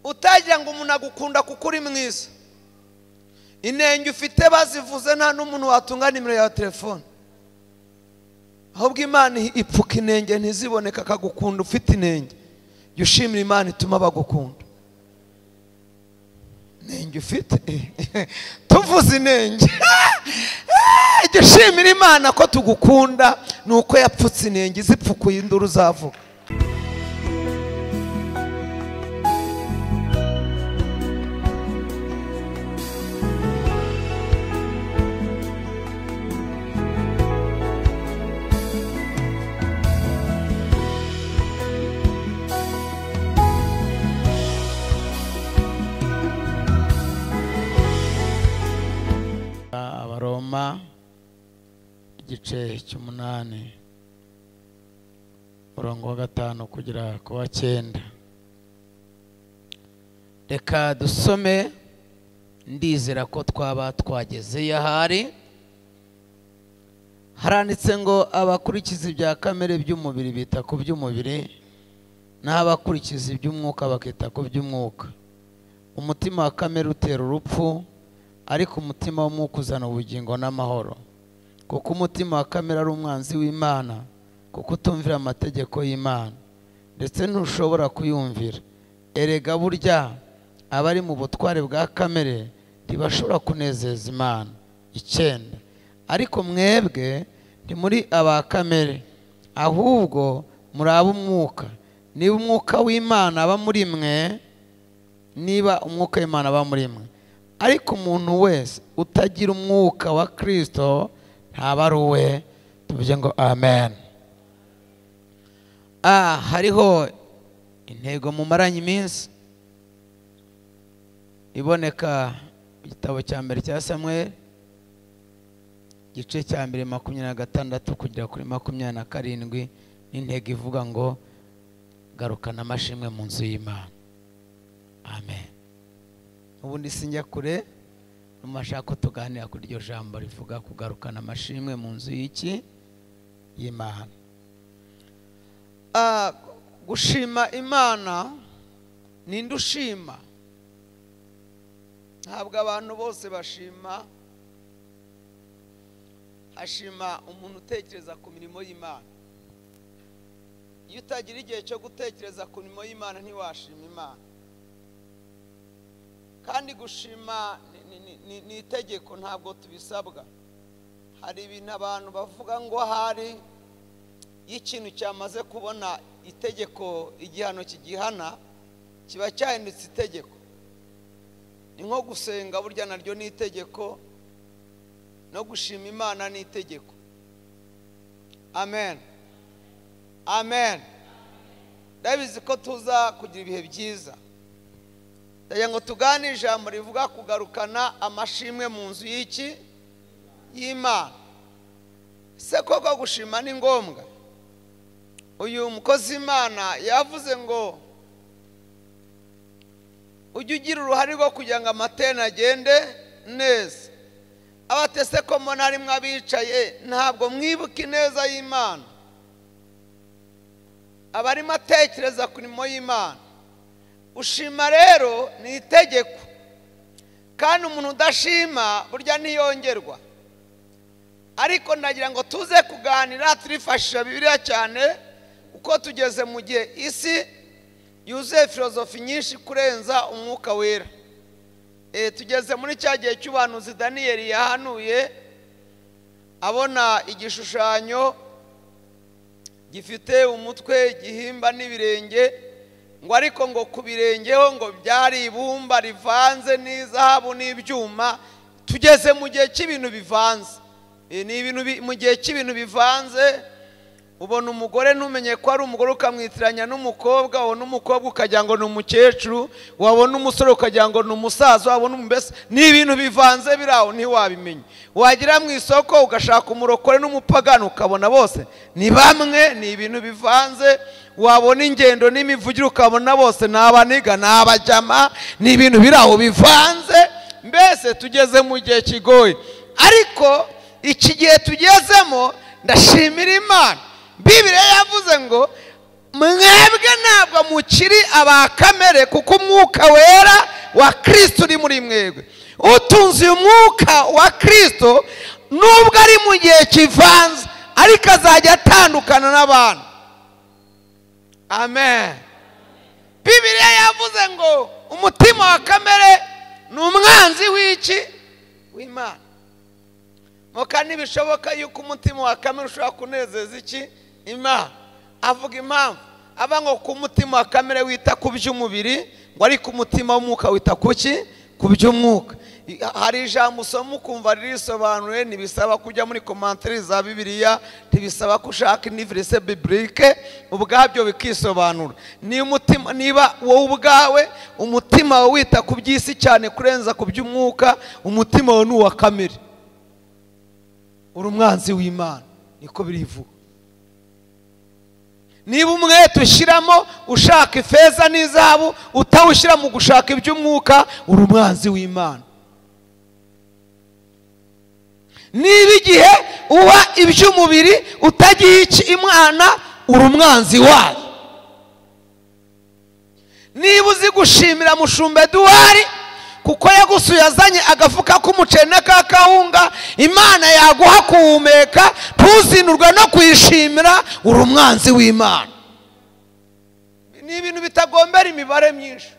Utagira ngo umuntu agukunda kuko uri mwiza. Inenge ufite bazivuze nta n'umuntu watunga nimero ya telefone. Ahubwo Imana ipfuka inenge ntiziboneka akagukunda ufite inenge. Jya ushimira Imana ituma bagukunda. Inenge ufite tuvuze inenge. Jya ushimira Imana ko tugukunda nuko yapfutse inenge zipfukuye induru zavuga. Abaroma igice cy'umunani umurongo wa 5 kugera ku wa 9. Reka dusome, ndizera ko twaba twageze ahari. Haranditse ngo abakurikiza ibya kamere by'umubiri bita ku by'umubiri, naho abakurikiza iby'umwuka bakita ku by'umwuka. Umutima wa kamere utera urupfu, ariko umutima w'umwuka uzana ubugingo n'amahoro. Kuko umutima wa kamere ari umwanzi w'Imana, kuko utumvira amategeko y'Imana, ndetse ntushobora kuyumvira. Erega burya abari mu butware bwa kamere ntibashobora kunezeza Imana. 9. Ariko mwebwe ntimuri aba kamere, ahubwo muri ab'umwuka. Niba umwuka w'Imana aba muri mwe, niba umwuka w'Imana aba muri mwe. Ariko umuntu wese utagira umwuka wa Kristo ntaba ari uwe. Tuvuge ngo amen. Hariho intego mumaranye iminsi iboneka mu gitabo cya mbere cya Samuel igice cya mbere 26 kugera kuri 27, n'intego ivuga ngo garukana amashimwe mu nzu y'Imana. Amen. Ubundi sinjya kure, numashaka tuganira kuri iryo jambo rivuga kugarukana amashimwe mu nzu y'iki y'Imana. Gushima Imana ninde ushima? Ntabwo abantu bose bashima. Hashima umuntu utekereza ku mirimo y'Imana. Iyo utagira igihe cyo gutekereza ku mirimo y'Imana ntiwashima Imana. Kandi gushima ni itegeko, ntabwo tubisabwa. Hari ibintu abantu bavuga ngo hari ikintu cyamaze kubona itegeko, igihano kigihana kiba cyahindutse itegeko. Ni nko gusenga, burya naryo ni itegeko, no gushima Imana ni itegeko. Amen. Amen. Ndabizi ko tuza kugira ibihe byiza. Ndagira ngo tugane ijambo rivuga kugarukana amashimwe mu nzu y'iki y'Imana. Se koko gushima ni ngombwa? Uyu mukozi Imana yavuze ngo ujye ugira uruhare rwo kugira ngo amatena agende neza. Abatese ko mbona harimwo abicaye ntabwo mwibuka ineza y'Imana. Abarimo atekereza ku mirimo y'Imana. Ushima rero ni itegeko, kandi umuntu udashima burya ntiyongerwa. Ariko nagira ngo tuze kuganira turifashisha Bibiliya cyane, uko tugeze mu gihe isi yuzuye filozofi nyinshi kurenza umwuka wera. Tugeze muri cya gihe cy'ubuhanuzi Daniyeli yahanuye abona igishushanyo gifite umutwe, igihimba n'ibirenge, ngo ariko ngo ku birengeho ngo byari ibumba rivanze n'izahabu n'ibyuma. Tugeze mu gihe cy'ibintu bivanze. Ni ibintu mu gihe cy'ibintu bivanze. Ubona umugore ntumenye ko ari umugore ukamwitiranya n'umukobwa, wabona umukobwa ukagira ngo ni umukecuru, wabona umusore ukagira ngo ni umusaza, wabona mbese ni ibintu bivanze biraho ntiwabimenya. Wagira mu isoko ugashaka umurokore n'umupagani ukabona bose ni bamwe, ni ibintu bivanze. Wabona ingendo n'imivugire ukabona bose ni abaniga ni abajama, ni ibintu biraho bivanze. Mbese tugeze mu gihe kigoye. Ariko iki gihe tugezemo ndashimira Imana. Bibiliya yavuze ngo Mwebwe ntabwo mukiri aba kamere, kuko umwuka wera wa Kristo uri muri mwebwe. Utunze uyu mwuka wa Kristo nubwo ari mu gihe kivanze, ariko azajya atandukana n'abantu. Amen. Bibiliya yavuze ngo umutima wa kamere ni umwanzi w'iki? W'Imana. Muka ntibishoboka yuko umutima wa kamere ushobora kunezeza iki? Imana. Avuga impamvu aba ngo ku mutima wa kamere wita ku by'umubiri, ngo ariko umutima w'umwuka wita kuki? Ku by'umwuka. Hari ijambo usoma ukumva ririsobanuye, ntibisaba kujya muri commentaire za Bibiliya, ntibisaba ko ushaka ni verset biblique, ubwabyo bikisobanura. Niba wowe ubwawe umutima wawe wita ku by'isi cyane kurenza ku by'umwuka, umutima wawe ni uwa kamere, uri umwanzi w'Imana, niko birivuga. Niba umwete ushyiramo ushaka ifeza n'izahabu, utawushyira mu gushaka iby'umwuka, uri umwanzi w'Imana. Niba igihe uba iby'umubiri utagiye Imana, uri umwanzi wayo. Niba uzi gushimira mushumba Eduwari kuko yagusuye azanye agafuka k'umuceri n'akakawunga, Imana yaguha kuwumeka ntuzinurwe no kuyishimira, uri umwanzi w'Imana. Ni ibintu bitagombera imibare myinshi.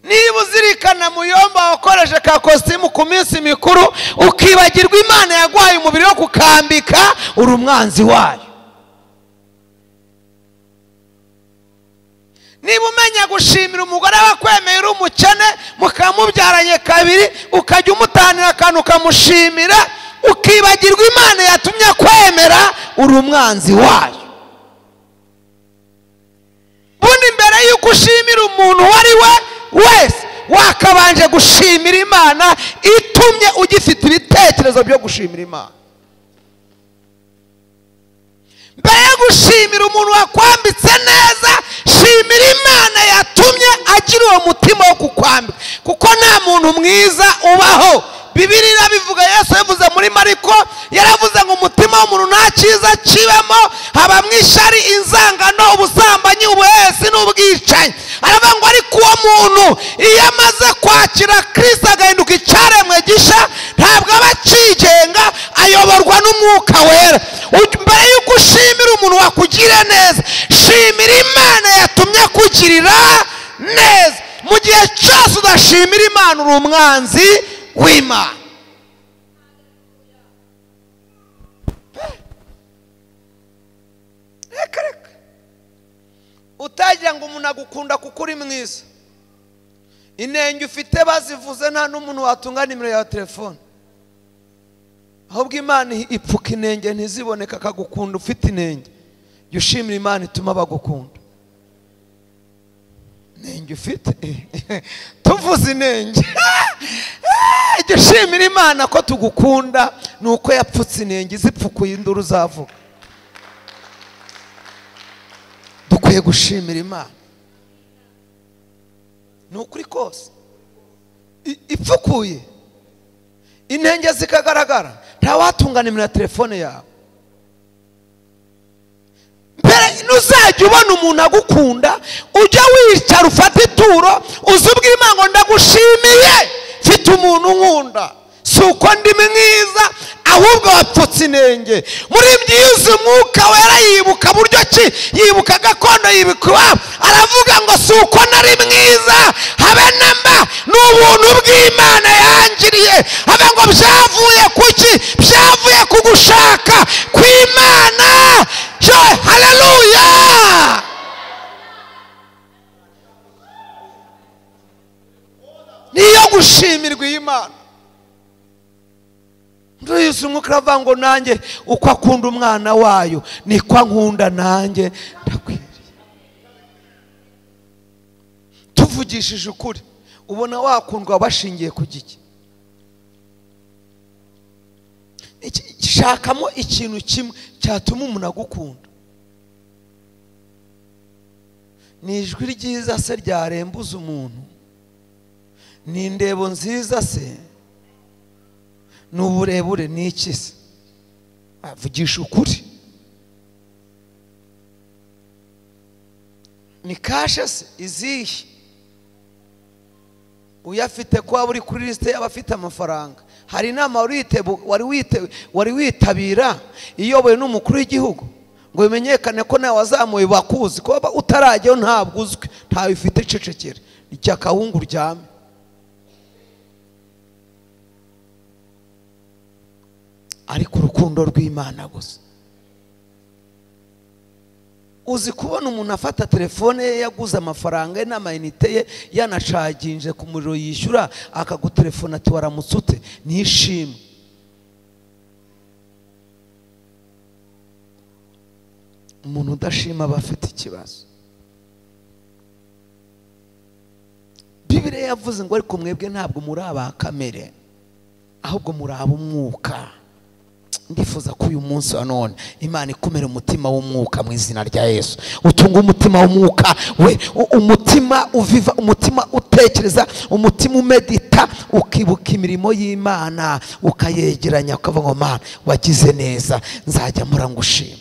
Niba uzirikana muyomba wakoreshe ka kositimu ku minsi mikuru, ukibagirwa Imana yaguhaye umubiri wo kukambika, uri umwanzi wayo. Niba umenya gushimira umugore wakwemeye uri umukene, mukamubyaranye kabiri, ukajya umutanira akantu ukamushimira, ukibagirwa Imana yatumye akwemera, uri umwanzi wayo. Bundi mbere yuko ushimira umuntu uwo ari we wese, wakabanje gushimira Imana itumye ugifite ibitekerezo byo gushimira Imana. Mbere yo gushimira umuntu wakwambitse neza, shimira Imana yatumye agira uwo mutima wo kukwambika, kuko nta muntu mwiza ubaho. Bibiliya irabivuga, Yesu yavuze muri Mariko, yaravuze ngo umutima w'umuntu nta cyiza kibamo, habamwo ishyari, inzangano, ubusambanyi, ubuhesi n'ubwicanyi. Aravuga ngo ariko uwo muntu iyo amaze kwakira Kristo agahinduka icyaremwe gishya, ntabwo aba akigenga, ayoborwa n'umwuka wera. Mbere yuko ushimira umuntu wakugirira neza, shimira Imana yatumye akugirira neza. Mu gihe cyose udashimira Imana, uri umwanzi w'Imana. Reka reka utagira ngo umuntu agukunda kuko uri mwiza. Inenge ufite bazivuze, nta n'umuntu watunga nimero ya telefone. Ahubwo Imana ipfuka inenge ntiziboneka, akagukunda ufite inenge. Jya ushimira Imana ituma bagukunda. Inenge ufite tuvuze inenge, jya ushimira Imana ko tugukunda, ni uko yapfutse inenge, izipfukuye induru uzavuga. Dukwiye gushimira Imana, ni ukuri kose. Ipfukuye intenge zikagaragara, ntawatunga nimero ya telefone yawe. Mbere ntuzajya ubona umuntu agukunda, ujya wicara ufate ituro, uzi ubw'Imana ngo ndagushimiye mfite umuntu unkunda, si uko ndi mwiza, ahubwo wapfutse inenge. Muri byiza umwuka wera yibuka buryo ki, yibuka gakondo, yibuka iwabo, aravuga ngo si uko nari mwiza habe namba, ni ubuntu bw'Imana yangiriye. Habe ngo byavuye kuki? Byavuye ku gushaka kw'Imana. Haleluya! Niyo gushimirwa Imana. Yesu umwuka aravuga ngo nanjye uko akunda umwana wayo niko ankunda, nanjye ndakwiriye. Tuvugishije ukuri, ubona wakundwa bashingiye ku giki? Shakamo ikintu kimwe cyatuma umuntu agukunda. Ni ijwi ryiza se ryarembuza umuntu? Ni indebo nziza se? Ni uburebure? Ni iki se? Avugisha ukuri. Ni kashe se izihe? Uyafite ko waba uri kuri lisite y'abafite amafaranga. Hari inama wari witabira iyobowe n'umukuru w'igihugu ngo bimenyekane ko nawe wazamuye bakuzi, ko utarajyayo ntabwo uzwi, ntawe ufite, cecekere icya kawungu uryame. Ariko urukundo rw'Imana gusa. Uzi kubona umuntu afata telefone ye yaguze amafaranga ye n'amayinite ye yanacaginje ku muriro yishyura, akagutelefona ati waramutse ute, nishimwe. Umuntu udashima aba afite ikibazo. Bibiliya yavuze ngo ariko mwebwe ntabwo muri aba kamere, ahubwo muri ab'umwuka. Ndifuza ko uyu munsi wa none Imana ikumira umutima w'umwuka mu izina rya Yesu. Utunga umutima w'umwuka we, umutima uviva, umutima utekereza, umutima umedita, ukibuka imirimo y'Imana, ukayegeranya ukavuga ngo Mana wagize neza, nzajya mpora ngushima.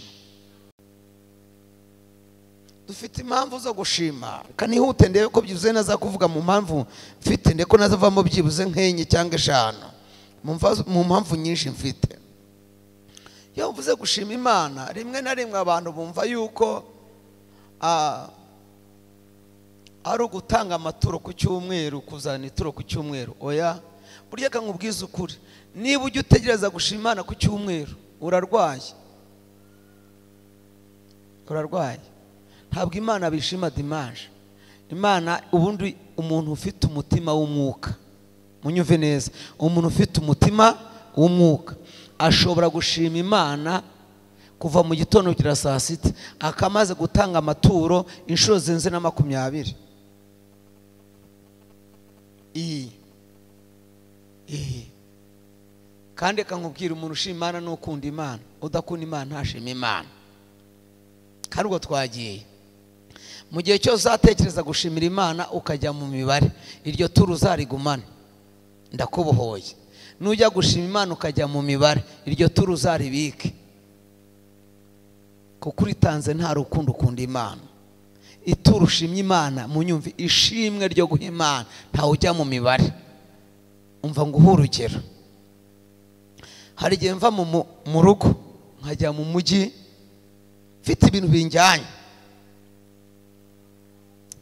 Dufite impamvu zo gushima. Kanihute ndebe ko byibuze naza kuvuga mu mpamvu mfite, ndeko nazavamo byibuze nk'enye cyangwa eshanu mu mpamvu nyinshi mfite. Iyo mvuze gushima Imana, rimwe na rimwe abantu bumva yuko ari ugutanga amaturo ku cyumweru, kuzana ituro ku cyumweru. Oya, burya nkubwiza ukuri, niba ujya utegereza gushima Imana ku cyumweru urarwaye, urarwaye. Ntabwo Imana bishima dimanche. Imana ubundi umuntu ufite umutima w'umwuka, munyumve neza, umuntu ufite umutima w'umwuka ashobora gushima Imana kuva mu gitondo kugera saa sita, akamaze gutanga amaturo inshuro zinze na 20. Kandi kankubwira umuntu ushima Imana n'ukunda Imana, udakunda Imana ntashima Imana. Kandi ubwo twagiye mu gihe cyose uzatekereza gushimira Imana ukajya mu mibare, iryo turu uzarigumane, ndakubohoye. Nujya gushima Imana ukajya mu mibare, iryo turu uzaribike, kuko uritanze nta rukundo ukunda Imana. Ituru ushimye Imana, munyumve, ishimwe ryo guha Imana ntawe ujya mu mibare. Umva nguhe urugero. Hari igihe mva mu rugo nkajya mu mujyi mfite ibintu binjyanye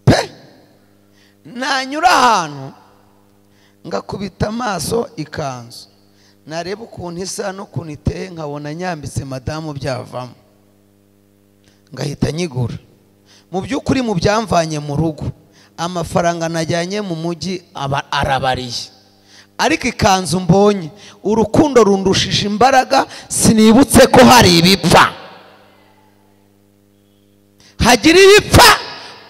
pe, nanyura ahantu ngakubita amaso ikanzu, nareba ukuntu isa n'ukuntu iteye, nkabona nyambitse madamu byavamo, ngahita nyigura. Mu by'ukuri mu byamvanye mu rugo, amafaranga najyanye mu mujyi arabariye, ariko ikanzu mbonye urukundo rundushije imbaraga, sinibutse ko hari ibipfa. Hagira ibipfa,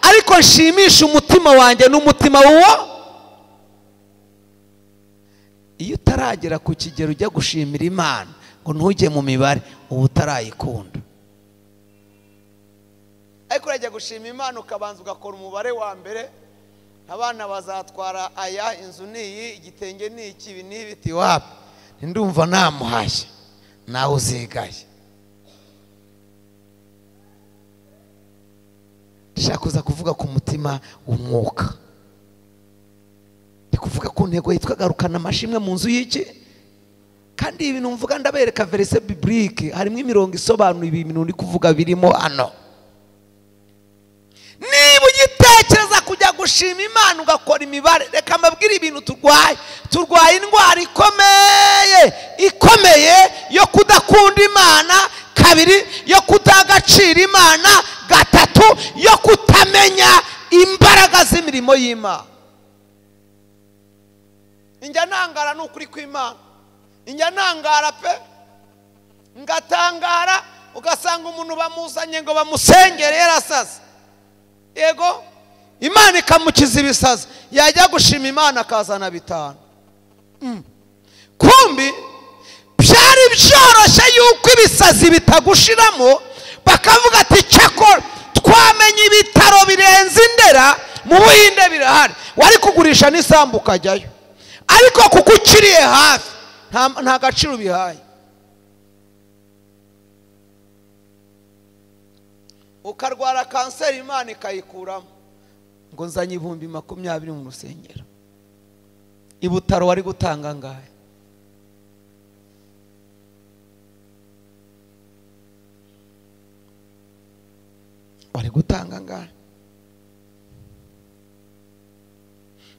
ariko nshimisha umutima wanjye n'umutima w'uwo. Iyo utaragera ku kigero ujya gushimira Imana ngo ntujye mu mibare, uba utarayikunda. Ariko urajya gushima Imana ukabanza ugakora umubare wa mbere, abana bazatwara aya, inzu niyi, igitenge ni iki, ibi n'ibiti, wapi ndumva namuhashye, nawe uzigaye. Ndashaka kuza kuvuga ku mutima w'umwuka. Ndi kuvuga ku ntego yitwa garukana amashimwe mu nzu y'iki. Kandi ibintu mvuga ndabereka verse biblique, harimo imirongo isobanura ibintu ndi kuvuga birimo hano. Niba ugitekereza kujya gushima Imana ugakora imibare, reka mbabwire ibintu turwaye. Turwaye indwara ikomeye ikomeye yo kudakunda Imana, kabiri yo kutagacira Imana, gatatu yo kutamenya imbaraga z'imirimo y'Imana. Injya nangara n'ukuri kw'Imana, injya nangara pe, ngatangara ugasanga umuntu bamuzanye ngo bamusengere yarasaze. Yego, Imana ikamukiza ibisazi, yajya gushima Imana akazana 5. Kumbi byari byoroshye yuko ibisazi bitagushiramo, bakavuga ati cyakora twamenye ibitaro birenze Indera mu Buhinde birahari, wari kugurisha n'isambu ukajyayo, ariko kuko ukiriye hafi nta gaciro bihaye. Ukarwara kanseri Imana ikayikuramo. Ngo nzanye 20,000 mu rusengero. Ibutaro wari gutanga ngahe? Wari gutanga ngahe?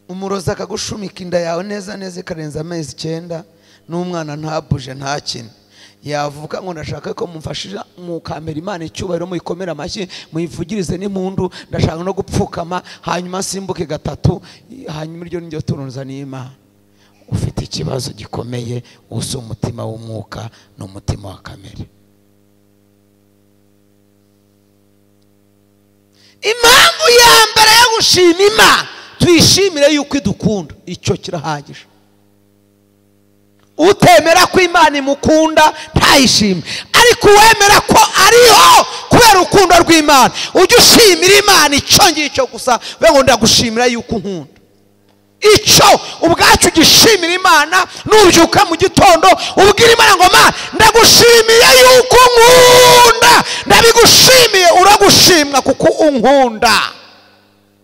Umurozi akagushumika inda yawe neza neza ikarenza amezi 9 n'umwana ntabuje ntakine. Yavuga ngo ndashaka ko mumfashije mukamera Imana icyubahiro, muyikomera amashyi, muyivugirize n'impundu, ndashaka no gupfukama hanyuma simbuke 3, hanyuma iryo niryo turunza n'Imana. Ufite ikibazo gikomeye, usa umutima w'umwuka n'umutima wa kamere. Impamvu ya mbere yo gushima Imana, tuyishimire yuko idukunda, icyo kirahagije. Utemera ko Imana imukunda ntayishime, ariko uwemera ko ariho kubera urukundo rw'Imana, ujye ushimira Imana icyo ngicyo gusa, we ngo ndagushimira yuko unkunda. Icyo ubwacu gishimira Imana, nubyuka mu gitondo ubwira Imana ngo Mana ndagushimiye yuko unkunda, ndabigushimiye, uragushimwa kuko unkunda.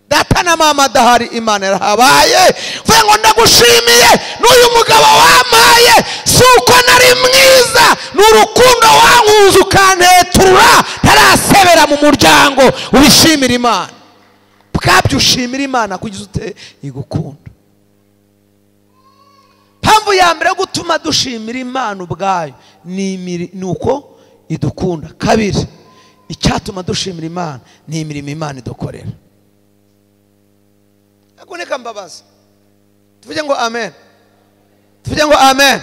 Data na mama dahari, Imana yarahabaye. Vuga ngo ndagushimiye n'uyu mugabo wampaye, si uko nari mwiza, n'urukundo wankunze ukantetura ntarasebera mu muryango. Ubishimira Imana bwabyo, ushimira Imana kugeza ute igukunda. Mpamvu ya mbere yo gutuma dushimira Imana ubwayo ni uko idukunda. Kabiri, icyatuma dushimira Imana ni imirimo Imana idukorera. Akuneka mbabaza. Tuvuge ngo amen. Tuvuge ngo amen.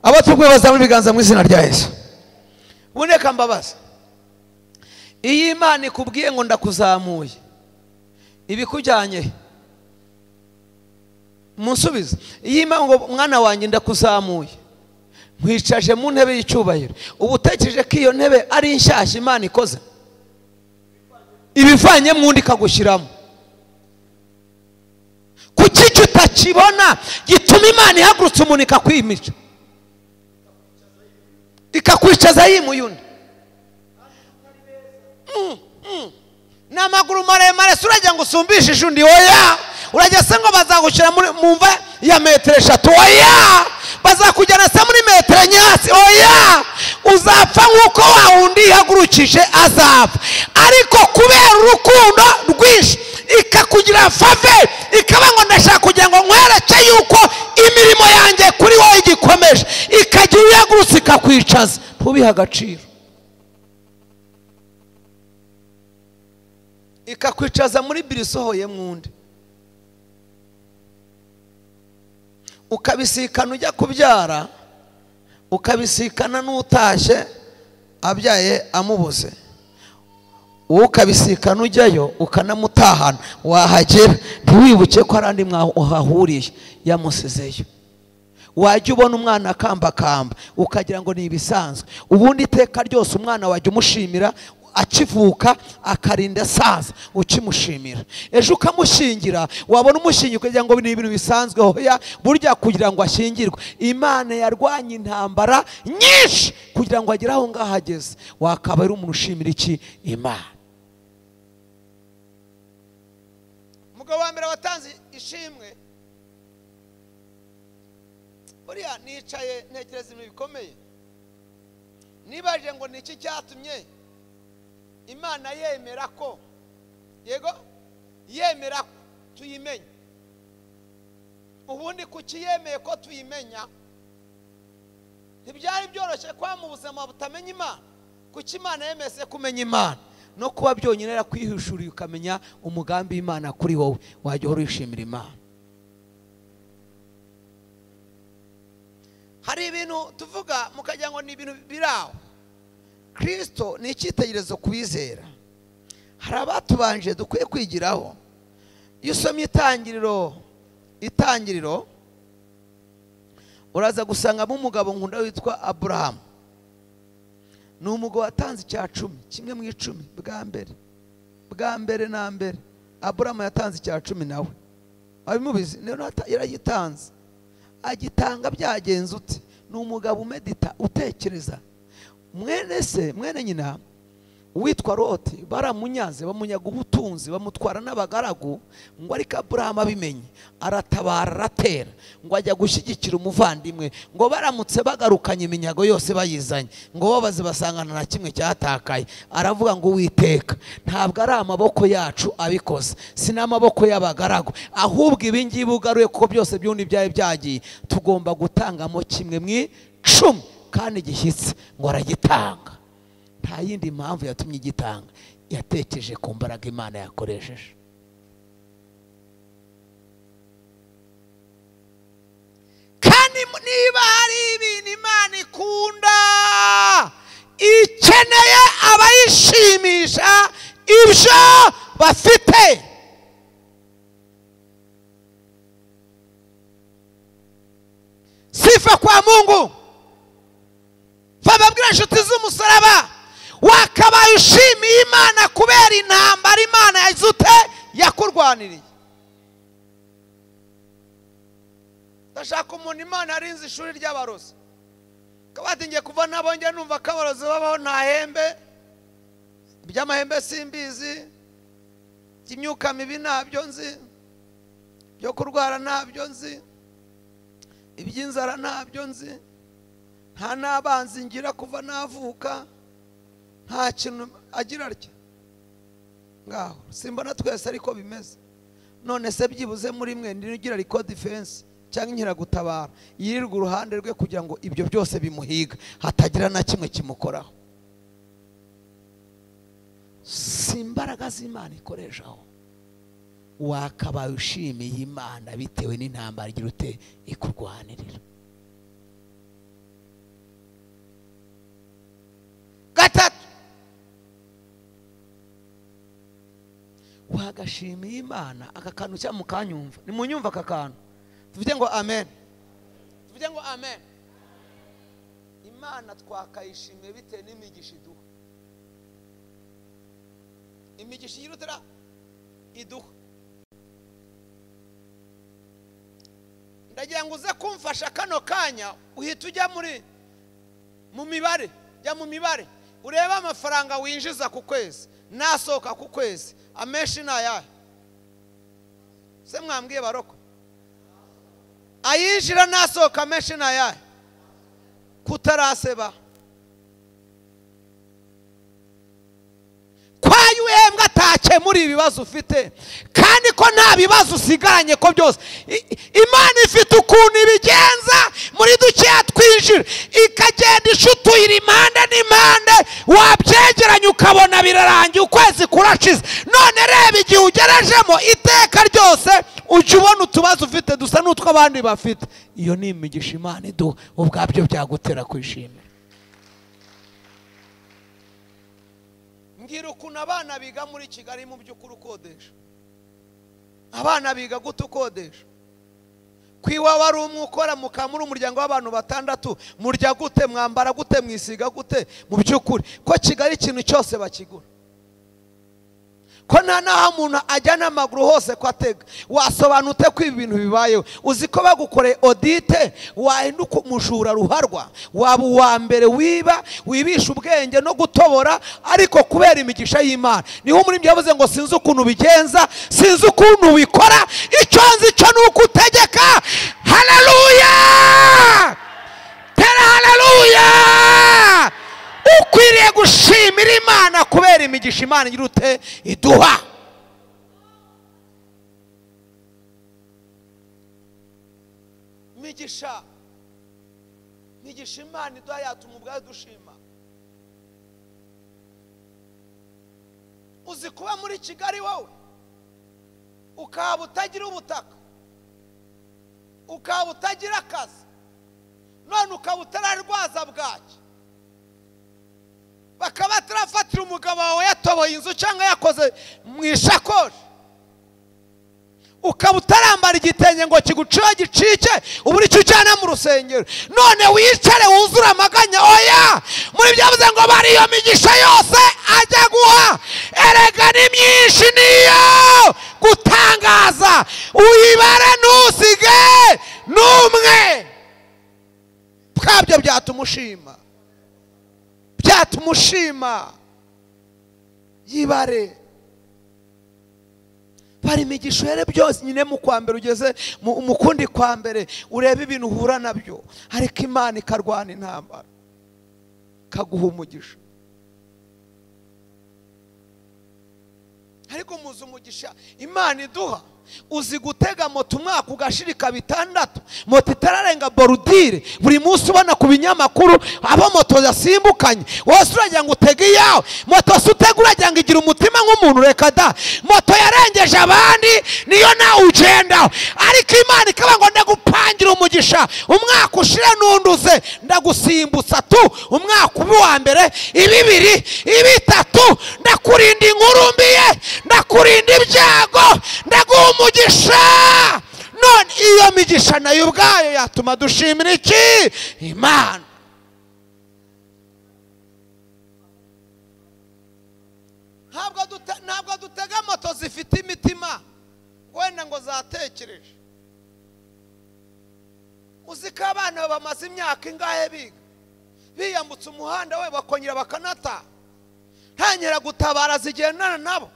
Abo tugwe bazamura ibiganza mu izina rya Yesu. Uneka mbabaza. Iyi Imana ikubwiye ngo ndakuzamuye, ibikujyanye munsubize. Iyi Imana ngo mwana wanjye ndakuzamuye, nkwicaje mu ntebe y'icyubahiro, ubutekereje ko iyo ntebe ari inshyashya Imana ikoze, ibivanye mu ndi ikagushyiramo. Kuki icyo utakibona gituma Imana ihagurutse umuntu ikakwimica, ikakwicaza yimuye undi? Ni amaguru maremare, se urajya ngo usumbishije undi? Oya. Urajya se ngo bazagushyira mu mva ya metero 3? Oya. Bazakujyana se muri metero nyasi? Oya. Uzapfa nk'uko wa wundi ihagurukije azapfa. Ariko kubera urukundo rwinshi ikakugira fave, ikaba ngo ndashaka kugira ngo nkwereke yuko imirimo yanjye kuri wowe igikomeje, ikagira uyagurutse ikakwicaza, ntubihe agaciro. Ikakwicaza muri biri isohoye mwundi, ukabisikana ujya kubyara, ukabisikana n'utashye abyaye amubuze, ukabisikana ujyayo ukanamutahana, wahagera ntiwibuke ko hari andi mwahahuriye yamusizeyo. Wajya ubona umwana akambakamba ukagira ngo ni ibisanzwe. Ubundi iteka ryose umwana wajya umushimira akivuka akarinda saza ukimushimira. Ejo ukamushingira, wabona umushingiye kugira ngo ni ibintu bisanzwe. Hoya, burya kugira ngo ashyingirwe Imana yarwanye intambara nyinshi kugira ngo agere aho ngaho ageze. Wakaba ari umuntu ushimira iki Imana. Umugabo wa mbere watanze ishimwe, buriya nicaye ntekereza ibintu bikomeye, nibaje ngo ni iki cyatumye Imana yemera ko, yego yemera ko tuyimenya. Ubundi kuki yemeye ko tuyimenya? Ntibyari byoroshye kwa mu buzima butamenya Imana. Kuki Imana yemese kumenya Imana no kuba byonyine yakwihishuriye ukamenya umugambi w'Imana kuri wowe, wajya uhora wishimira Imana. Hari ibintu tuvuga mukagira ngo ni ibintu biraho. Kristo ni icyitegererezo kubizera. Hari abatubanje dukwiye kwigiraho. Iyo usomye itangiriro uraza gusangamo umugabo nkunda witwa Aburahamu. Ni umugabo watanze icya 10, kimwe mu 10 bwa mbere. Bwa mbere na mbere Aburahamu yatanze icya 10 nawe. Abimubizi yaragitanze. Agitanga byagenze ute? Ni umugabo umedita, utekereza. Mwene se, mwene nyina Uwitwa Loti baramunyaze, bamunyaga ubutunzi, bamutwara n'abagaragu. Ngo ariko Aburahamu abimenye aratabara, aratera, ngo ajya gushyigikira umuvandimwe. Ngo baramutse bagarukanye iminyago yose bayizanye, ngo babaze basangana na kimwe cyatakaye. Aravuga ngo Uwiteka, ntabwo ari amaboko yacu abikoze, si n'amaboko y'abagaragu, ahubwo ibi ngibi ugaruye kuko byose byundi byari byagiye, tugomba gutangamo kimwe mu icumi kandi gishyitse. Ngo aragitanga. Nta yindi mpamvu yatumye igitanga, yatekereje ku mbaraga Imana yakoresheje. Kandi niba hari ibintu Imana ikunda, ikeneye abayishimisha ibyo bafite. Sifa kwa Mungu. Bababwira inshuti z'umusaraba, wakabaye ushimiye Imana kubera intambara Imana yazute yakurwaniriye. Ndashaka umuntu Imana arinze ishuri ry'abarozi, kabati ngiye kuva nabonye numva ko abarozi babaho nta hembe, iby'amahembe simbizi, imyuka mibi ntabyo nzi, byo kurwara ntabyo nzi, iby'inzara ntabyo nzi, nta n'abanzi ngira kuva navuka, nta kintu agira atya. Ngaho simbona twese ariko bimeze. None se byibuze muri mwe ndigira ariko defense cyangwa inkeragutabara yirirwa uruhande rwe kugira ngo ibyo byose bimuhiga hatagira na kimwe kimukoraho. Si imbaraga z'Imana ikoreshaho. Wakabaye ushimiye Imana bitewe n'intambara igira ute ikurwanirira. Gatatu, wagashimiye Imana aka kantu cya mukanyumva, nimunyumva aka kantu tuvuge ngo amen, tuvuge ngo amen. Imana twakayishimiye bitewe n'imigisha iduha. Imigisha yirutira iduha. Ndagira ngo uze kumfasha kano kanya, uhita ujya muri mu mibare, jya mu mibare urebe amafaranga winjiza ku kwezi nasohoka ku kwezi, amenshi ni ayahe? Se mwambwiye baroko, ayinjira nasohoka amenshi ni ayahe? Kutaraseba kwayo uhembwa atakemura ibibazo ufite, kandi ko nta bibazo usigaranye, ko byose Imana ifite ukuntu ibigenza muri dukeya twinjira, ikagenda ishutuyira impande n'impande, wabyegeranya ukabona birarangiye, ukwezi kurashize. None reba igihe ugerejemo iteka ryose ujya ubona utubazo ufite dusa n'utw'abandi bafite. Iyo ni imigisha Imana iduha, ubwabyo byagutera kwishimira. Mbwira ukuntu abana biga muri Kigali mu by'ukuri ukodesha. Abana biga gute ukodesha? Kwiwa wari umwe ukora mukamuri umuryango w'abantu batandatu, murya gute, mwambara gute, mwisiga gute? Mu by'ukuri ko Kigali ikintu cyose bakigura, ko nta naho umuntu ajya n'amaguru hose ko atega. Wasobanute ko ibi bintu bibayeho? Uzi ko bagukoreye audite wahinduka umujura ruharwa, waba uwa mbere wiba, wibisha ubwenge no gutobora, ariko kubera imigisha y'Imana. Niho muri byavuze ngo sinzi ukuntu bigenza, sinzi ukuntu ubikora, icyo nzi cyo ni uko utegeka. Haleluya, tera haleluya. Ukwiriye gushimira Imana kubera imigisha Imana igira ute iduha. Imigisha Imana iduha yatuma ubwayo dushima. Uzi kuba muri Kigali wowe ukaba utagira ubutaka, ukaba utagira akazi, none ukaba utararwaza bwaki, bakaba batarafatira umugabo wawe yatoboye inzu cyangwa yakoze mu ishakoshi, ukaba utarambara igitenge ngo kiguciye gicike uburi icyo ujyana mu rusengero, none wicare wuzure amaganya. Oya, muri byavuze ngo bari iyo migisha yose ajya guha, erega ni myinshi niyo gutangaza, uyibare ntusige n'umwe. Bwabyo byatuma ushima, byatuma ushima. Yibare bari imigisha uhere byose nyine mu kwa mbere ugeze mu kundi kwa mbere urebe ibintu uhura nabyo, ariko Imana ikarwana intambara ikaguha umugisha. Ariko muzi umugisha Imana iduha. Uzi gutega moto umwaka ugashirika 6, moto itararenga borudire, buri munsi ubona ku binyamakuru abo moto yasimbukanye, wose uragira ngo utege iyawe. Moto se utega uragira ngo igira umutima nk'umuntu? Reka da, moto yarengeje abandi niyo nawe ugendaho. Ariko Imana ikaba ngo ndagupangira umugisha, umwaka ushire nunduze ndagusimbutsa tu, umwaka uba uwa mbere, ibibiri, ibitatu, ndakurinda inkuru mbi ye, ndakurinda ibyago, ndaguha umugisha. None iyo migisha nayo ubwayo yatuma dushimira iki? Imana. Ntabwo dutega moto zifite imitima wenda ngo zatekereje. Uzi ko abana bamaze imyaka ingahe biga, biyambutse umuhanda we bakongera bakanata, ntanyera gutabara zigendana nabo.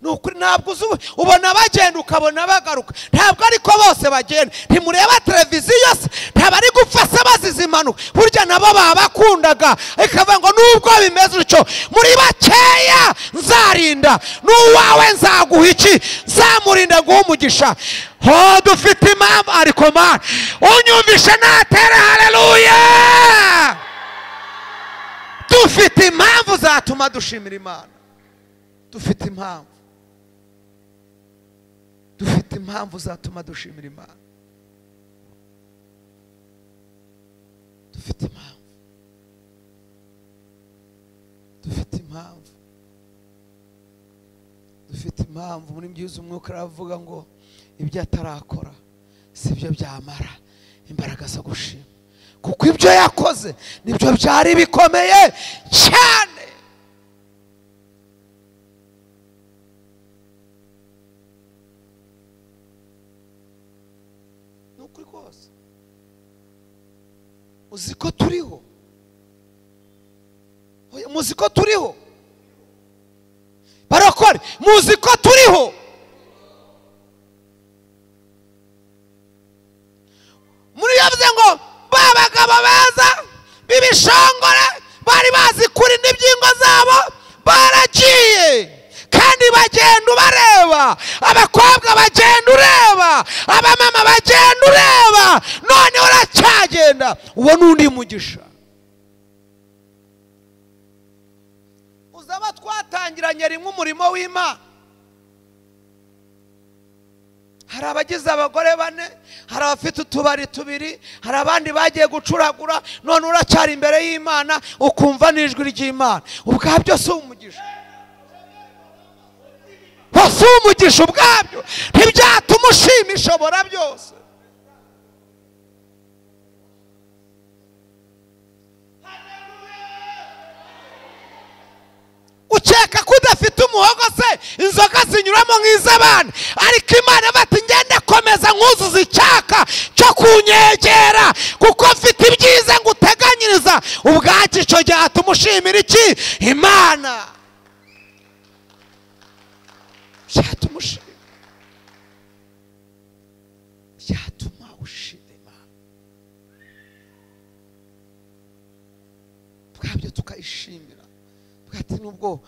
Nukuri ntabwo ubona bagenda ukabona bagaruka, ntabwo ariko bose bagenda. Ntimureba televiziyo se, ntabari gupfa se bazize impanuka, burya nabo babakundaga. Ikavuga ngo nubwo bimeze utyo muri bakeya nzarinda, n'uwawe nzaguha iki? Nzamurinda guha umugisha. Ho dufite impamvu, ariko Mana unyumvishe natere haleluya. Dufite impamvu zatuma dushimira Imana. Dufite impamvu, dufite impamvu zatuma dushimira Imana. Dufite impamvu, dufite impamvu, dufite impamvu. Muri byiza umwuka aravuga ngo ibyo atarakora si byo byamara imbaraga zo gushima, kuko ibyo yakoze nibyo byari bikomeye cyane. Nukuri kose uzi ko turiho, muzi ko turiho, barokore muzi ko turiho. Muri yavuze ngo babagabo beza b'ibishongore bari bazi kurinda ibyingo zabo baragiye, kandi bagenda ubareba, abakobwa bagenda ureba, abamama bagenda ureba, none uracyagenda. Uwo n'undi mugisha. Uzaba twatangiranye rimwe umurimo w'Imana. Hari abagize abagore 4, hari abafite utubari 2, hari abandi bagiye gucuragura, none uracyari imbere y'Imana ukumva n'ijwi ry'Imana. Ubwabyo si umugisha? Si umugisha ubwabyo ntibyatuma ushima ishobora byose? Ukeka ko udafite umuhogo se inzoga zinyuramo nk'iz'abana, ariko Imana bati ngende komeza nkuzuza icyaka cyo kunyegera, kuko mfite ibyiza nguteganyiriza. Ubwacyo icyo cyatuma ushimira iki? Imana. Byatuma ushima, byatuma ushima Imana. Bwabyo tukayishimira. Bwati nubwo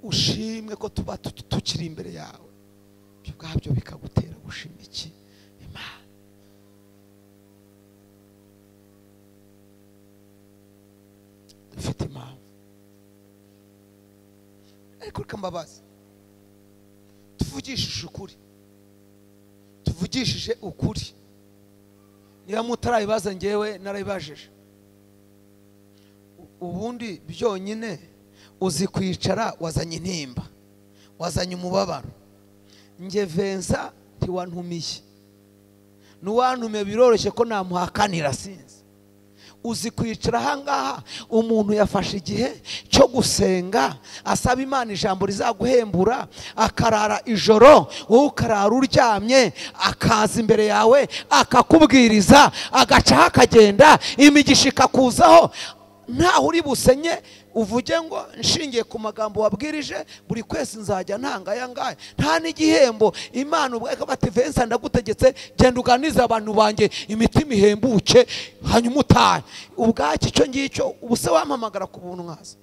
ushimwe ko tuba tukiri imbere yawe, ibyo bwabyo bikagutera gushima iki? Imana. Dufite impamvu. Ariko reka mbabaze, tuvugishije ukuri, tuvugishije ukuri. Niba mutarabibaza ngewe narabibajije. Ubundi byonyine uzi kwicara wazanye intimba, wazanye umubabaro. Nge Vensa ntiwantumiye, n'uwantumiye biroroshye ko namuhakanira sinzi. Uzi kwicara ahangaha umuntu yafashe igihe cyo gusenga asaba Imana ijambo rizaguhembura, akarara ijoro, wowe ukarara uryamye, akaza imbere yawe akakubwiriza, agacaho akagenda, imigisha ikakuzaho, ntaho uri busenye Uvuge ngo nshingiye ku magambo wabwirije buri kwezi nzajya ntanga aya ngaya, nta n'igihembo. Imana ubwayo bati Vincent ndagutegetse genda uganize abantu banjye imitima ihembuke hanyuma utahe. Ubwaki icyo ngicyo ubuse wampamagara ku buntu nkaza.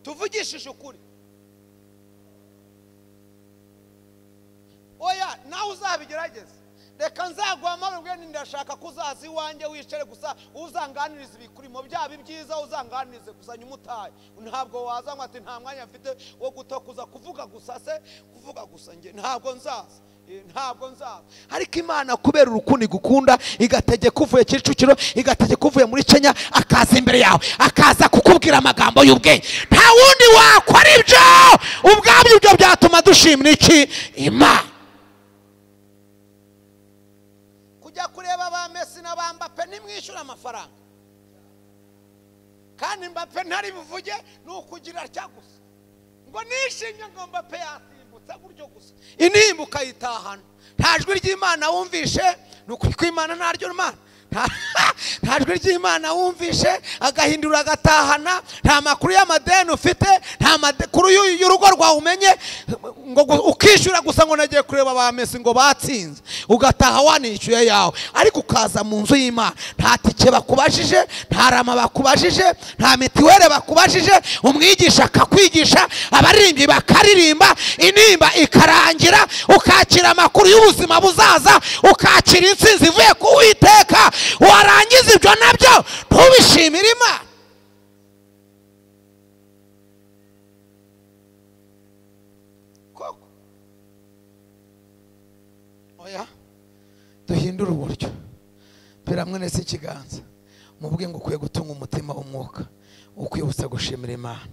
Tuvugishije ukuri. Oya nawe uzabigerageza. Reka nzaguhamagara ubwe ndashaka kuzaza iwanjye wicare gusa uzanganiriza ibikurimo byaba ibyiza uzanganirize gusa nyuma utahe. Ntabwo waza ngo ati nta mwanya mfite wo gutokuza kuvuga gusa se kuvuga gusa nge ntabwo nzaza. Ntabwo nzaza. Ariko Imana kubera urukundo igukunda igategeka uvuye Kicukiro, igategeka uvuye muri Kenya akaza imbere yawe akaza kukubwira amagambo y'ubwenge. Nta wundi wakora ibyo ubwabyo, ibyo byatuma dushimira iki? Imana. Kujya kureba ba Messi na ba Mbappe nimwishyura amafaranga, kandi Mbappe ntari buvuge ni ukugira atya gusa ngo nishimye ngo Mbappe yasimbutse gutyo gusa, intimba ukayitahana. Nta jwi ry'Imana wumvishe, ni ukuri kw'Imana ntaryo Mana. Nta jwi ry'Imana wumvishe agahindura agatahana. Nta makuru y'amadeni ufite, nta makuru y'urugo rwawe umenye, ngo ukishyura gusa ngo nagiye kureba ba Messi ngo batsinze, ugataha wanishyuye yawe. Ariko ukaza mu nzu y'Imana nta tike bakubajije, nta rama bakubajije, nta mitiwere bakubajije, umwigisha akakwigisha, abaririmbyi bakaririmba, intimba ikarangira, ukakira amakuru y'ubuzima buzaza, ukakira intsinzi ivuye ku Uwiteka. Warangiza ibyo nabyo ntubishimire Imana. Koko oya duhindure uburyo. Pera mwene se ikiganza mubwe ngo ukwiye gutunga umutima w'umwuka ukwibutsa gushimira Imana.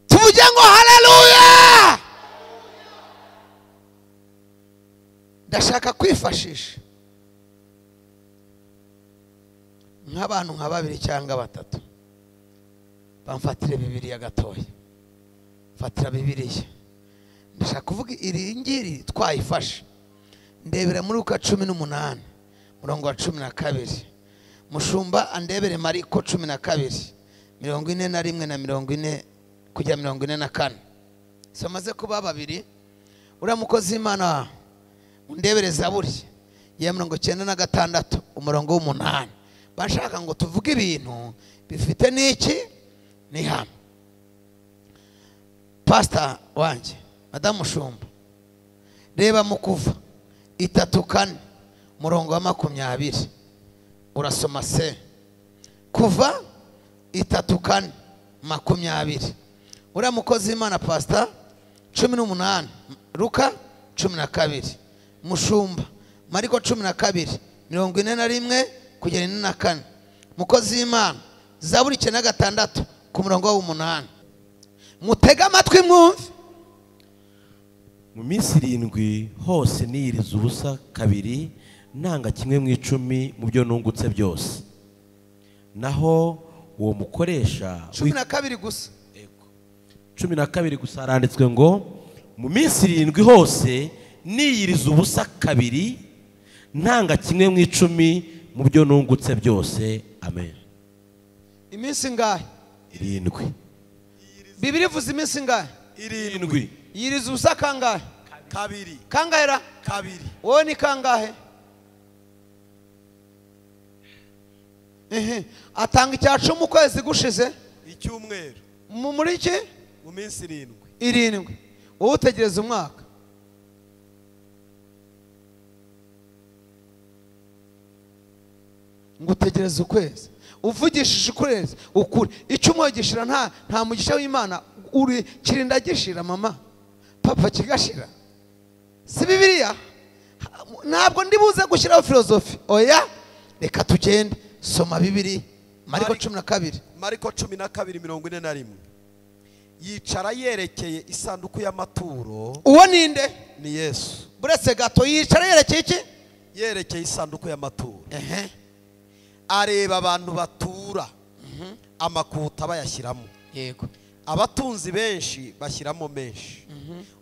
Tuvuge ngo haleluya. Ndashaka kwifashisha nk'abantu nka babiri cyangwa batatu bamfatire Bibiliya gatoya. Fatira Bibiliya. Ndashaka kuvuga iri ngiri twayifashe. Ndebera muri Luka 18 murongo wa 12. Mushumba andebere Mariko 12 41 na 40 kujya 44. Somaze kuba babiri. Uriya mukozi w'Imana undebere Zaburi ya 96 umurongo w'8. Bashaka ngo tuvuge ibintu bifite n'iki ni hano. Pastor wanje Madamu Shumba, reba mu Kuva 3:4 murongo wa 20 urasoma se. Kuva 3:4 20. Uriya mukozi w'Imana Pastor 18 Luka 12. Mushumba Mariko 12 41 kugera 44. Mukozi w'Imana Zaburi 96 ku murongo wa 8. Mutega amatwi mwumve. Mu minsi 7 hose niyiriza ubusa kabiri nanga kimwe mu 10 mu byo nungutse byose. Naho uwo mukoresha 12 gusa. Yego. 12 gusa aranditswe ngo mu minsi 7 hose niyiriza ubusa kabiri ntanga kimwe mu 10 mu byo nungutse byose. Amen. Iminsi ngahe? 7. Bibiri ivuze iminsi ngahe? 7. Yiriza ubusa kangahe? Kabiri. Kangahe? Kabiri. Wowe ni kangahe? Atanga icya 10 ukwezi gushize, icyumweru. Muri iki? Mu minsi 7. 7. Wowe utegereza umwaka. Ngo utegereze ukwezi. Uvugishije ukwezi ukuri. Icyo umwogishira nta mugisha w'Imana uri kirinda gishira mama. Papa kigashira. Si Bibiliya? Ntabwo ndibuze gushyiraho filosofi. Oya, reka tugende soma Bibiliya. Mariko 12. Mariko 12:41. Yicara yerekeye isanduku y'amaturo. Uwo ninde? Ni Yesu. Buretse gato yicara yerekeye iki? Yerekeye isanduku y'amaturo. Areba abantu batura amakuta bayashyiramo. Yego. Abatunzi benshi bashyiramo menshi.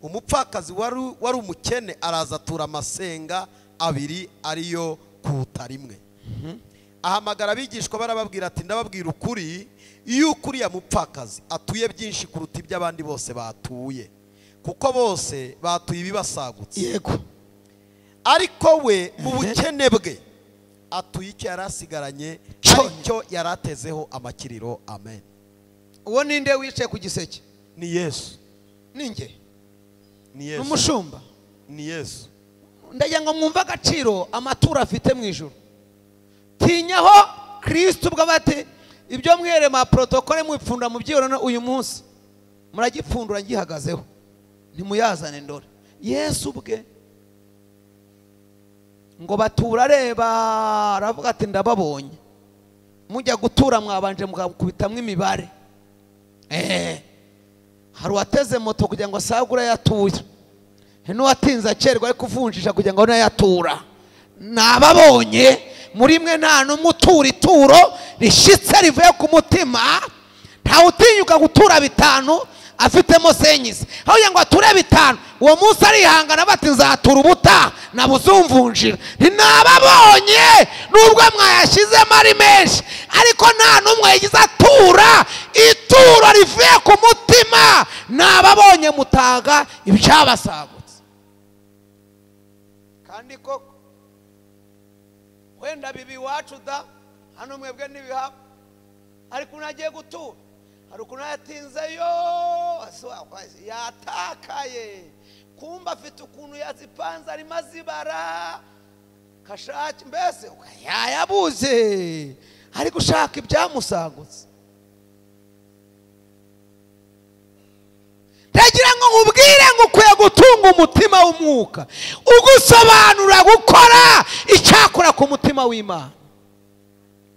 Umupfakazi wari umukene araza atura amasenga abiri ariyo kuta rimwe. Ahamagara abigishwa barababwira ati ndababwira ukuri yuko uriya mupfakazi atuye byinshi kuruta iby'abandi bose batuye, kuko bose batuye ibibasagutse. Yego. Ariko we mu bukene bwe atuye icyo yari asigaranye, aricyo yari atezeho amakiriro. Amen. Uwo ninde wicaye ku giseke? Ni Yesu. Ninjye? Ni Yesu. Umushumba? Ni Yesu. Ndagira ngo mwumve agaciro amaturo afite mu ijuru. Tinyaho Kristo ubwo bati ibyo mwerema protokole mwipfunda mu byibona uyu munsi muragipfundura ngihagazeho ntimuyazane ndore. Yesu ubwe ngo batura areba aravuga ati ndababonye, mujya gutura mwabanje mukakubitamwe imibare. Hari uwateze moto kugira ngo asagure yatuye, n'uwatinze akerwa ari kuvunjisha kugira ngo nayatura. Nababonye muri mwe nta n'umwe utura ituro rishyitse rivuye ku mutima. Ntawe utinyuka gutura 5 afitemo senyisi, aho kugira ngo ature 5 uwo munsi arihangana bati nzatura ubuta nabuzumvunjira. Nababonye nubwo mwayashyizemo ari menshi, ariko nta n'umwe yagize atura ituro rivuye ku mutima. Nababonye mutaga ibyabasagutse. Kandi koko wenda bibi iwacu da hano mwebwe ntibihaba, ariko unagiye gutura hari ukuntu yatinzeyo yatakaye, kumba afite ukuntu yazipanze arimo azibara kashaki, mbese yayabuze ari gushaka ibyamusagutse. Ndagira ngo nkubwire ngo ukwiye gutunga umutima w'umwuka ugusobanura gukora icyakora ku mutima w'Imana.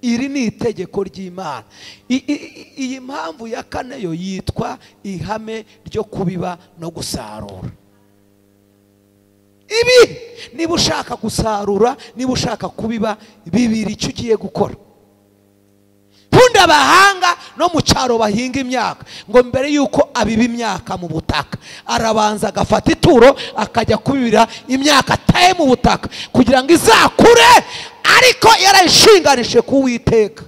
Iri ni itegeko ry'Imana. Iyi mpamvu ya kane yo yitwa ihame ryo kubiba no gusarura. Ibi niba ushaka gusarura, niba ushaka kubiba, bibiri icyo ugiye gukora. Pundi abahanga no mu cyaro bahinga imyaka, ngo mbere yuko abiba imyaka mu butaka arabanza agafata ituro akajya kubibira imyaka ataye mu butaka kugira ngo izakure, ariko yarayishinganije ku Uwiteka.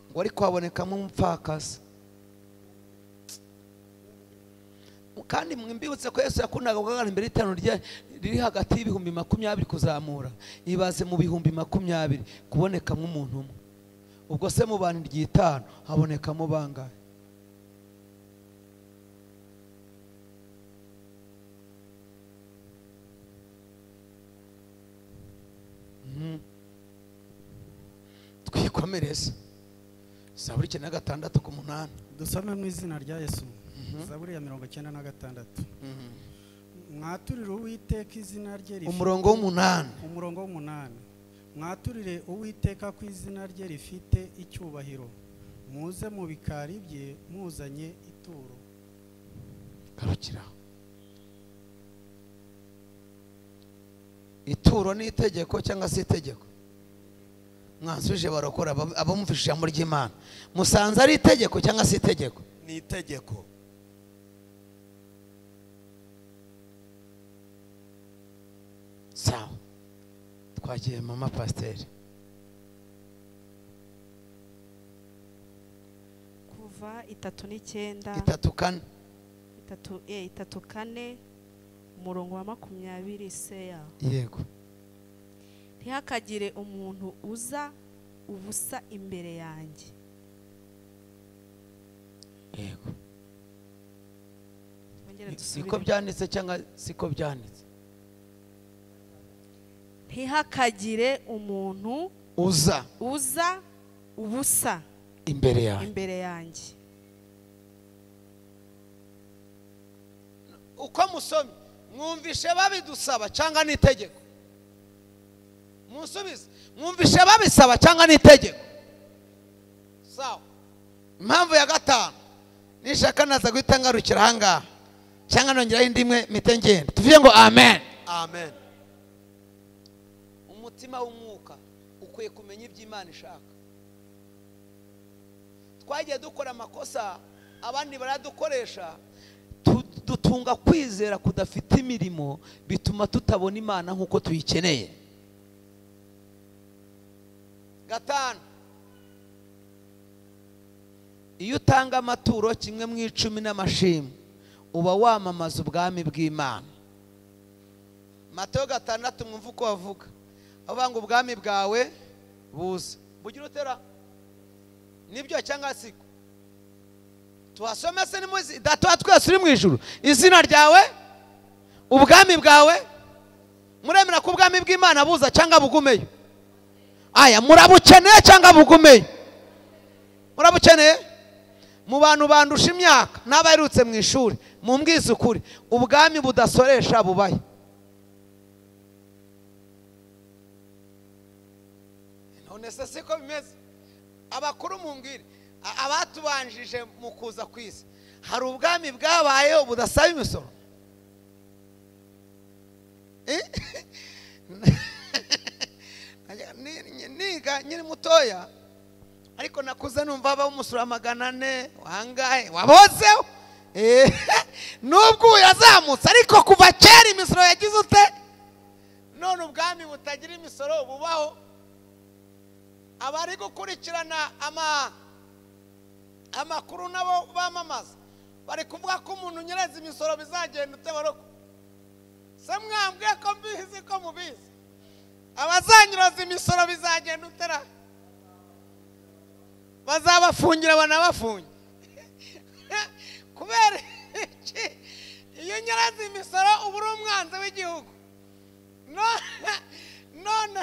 Ngo ariko habonekamo umupfakazi. Kandi mwimbibutse ko Yesu yakundaga guhagarara imbere y'iteraniro riri hagati y'ibihumbi 20 kuzamura. Ibaze mu bihumbi 20 kubonekamo umuntu umwe. Ubwo se mu bantu 5 habonekamo bangahe? Twikomereze. Zaburi 96:8. Dusome mu izina rya Yesu. Zaburi ya 96. Mwaturire Uwiteka izina rye rifite. Umurongo w'umunani. Umurongo w'umunani. Mwaturire Uwiteka ku izina rye rifite icyubahiro, muze mu bikari bye muzanye ituro. Garukira. Ituro ni itegeko cyangwa se itegeko? Mwansuje barokora abamufisha ijambo ry'Imana. Musanze ari itegeko cyangwa se itegeko? Ni itegeko. Sawa. Twagiye mama pasiteri. Kuva 39 34 3:4 umurongo wa 20 seya. Yego. Ntihakagire umuntu uza ubusa imbere yanjye. Yego. Siko byanditse cyangwa siko byanditse? Ntihakagire umuntu uza ubusa imbere yanjye. Imbere yanjye. Uko musomye mwumvishe babidusaba cyangwa ni itegeko? Musubize. Mwumvishe babisaba cyangwa ni itegeko? Sawa. Impamvu ya gatanu nishaka naza guhita ngarukira aha ngaha cyangwa nongeraho indi imwe mpite ngenda. Tuvuge ngo amen. Amen. Umutima w'umwuka ukwiye kumenya ibyo Imana ishaka. Twagiye dukora amakosa, abandi baradukoresha, Dutunga kwizera kudafite imirimo, bituma tutabona Imana nkuko tuyikeneye. Gatanu, iyo utanga amaturo kimwe mu 10 n'amashimwe uba wamamaza ubwami bw'Imana. Matayo 6 mwumva uko bavuga, avuga ngo ubwami bwawe buze. Bugira utera nibyo cyangwa siko? Tuhasome se nimuzi. Data wa twese uri mu ijuru, izina ryawe, ubwami bwawe. Muremera ko ubwami bw'Imana buza cyangwa bugumeyo? Aya, murabukeneye cyangwa bugumeyo? Murabukeneye? Mu bantu bandusha imyaka n'abaherutse mu ishuri, mumbwize ukuri, ubwami budasoresha bubaye? None se siko bimeze? Abakuru mumbwire, abatubanjije mu kuza kwisi, hari ubwami bwabayeho budasaba imisoro? Niga nyiri mutoya, ariko nakuze numva aba umusoro 400 wangahe wabozeho. Nubwo yazamutse, ariko kuva kera imisoro yagize ute? None ubwami butagira imisoro bubaho? Abari gukurikirana amakuru nabo bamamaza bari kuvuga ko umuntu unyereza imisoro bizagenda ute baroko. Se mwambwiye ko mbizi ko mubizi, abazanyuroza imisoro bizagenda utera? Bazabafungira banabafunge. Kubera iki? Iyo unyereza imisoro uba uri umwanzi w'igihugu. None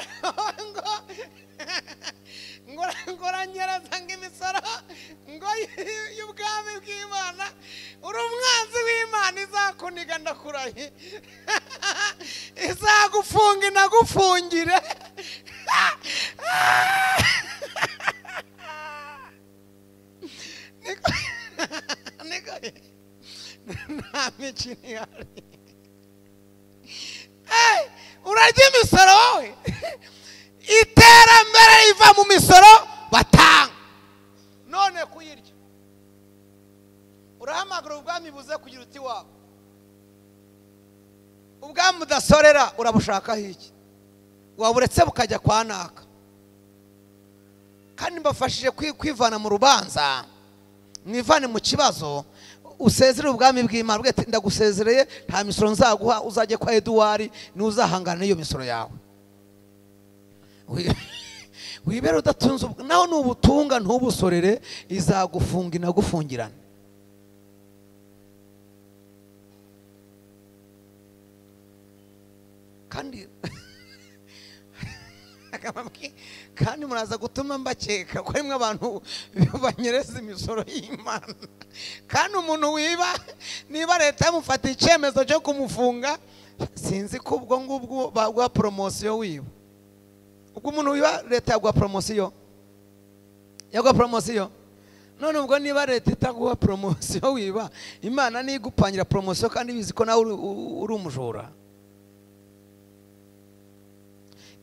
ngo ngoranyereza ngo imisoro ngo y'ubwami bw'Imana, uri umwanzi w'Imana, izakuniga ndakurahi, izagufunga inagufungire. Nta mikino ihari. Urarya imisoro wowe? Iterambere riva mu misoro batanga. None kuyirya urahamagara ubwami buze kugira uti wabo. Ubwami budasorera urabushakaho iki? Waburetse bukajya kwa naka. Kandi mbafashije kwivana mu rubanza, mwivane mu kibazo, usezere ubwami bw'Imana. Ubwe ndagusezereye, nta misoro nzaguha, uzajye kwa Eduwari n'uzahangana n'iyo misoro yawe. Wibera udatunze, naho nubutunga ntubusorere, izagufunga inagufungirana. Kandi kandi muraza gutuma mbakeka ko rimwe abantu banyereza imisoro y'Imana. Kandi umuntu wiba, niba leta yamufata icyemezo cyo kumufunga, sinzi ko ubwo ngubwo baguha promosiyo wiba. Ubwo umuntu wiba leta yaguha promosiyo, yaguha promosiyo. None ubwo niba leta itaguha promosiyo wiba, Imana nigupangira promosiyo kandi bizi ko nawe uri umujura.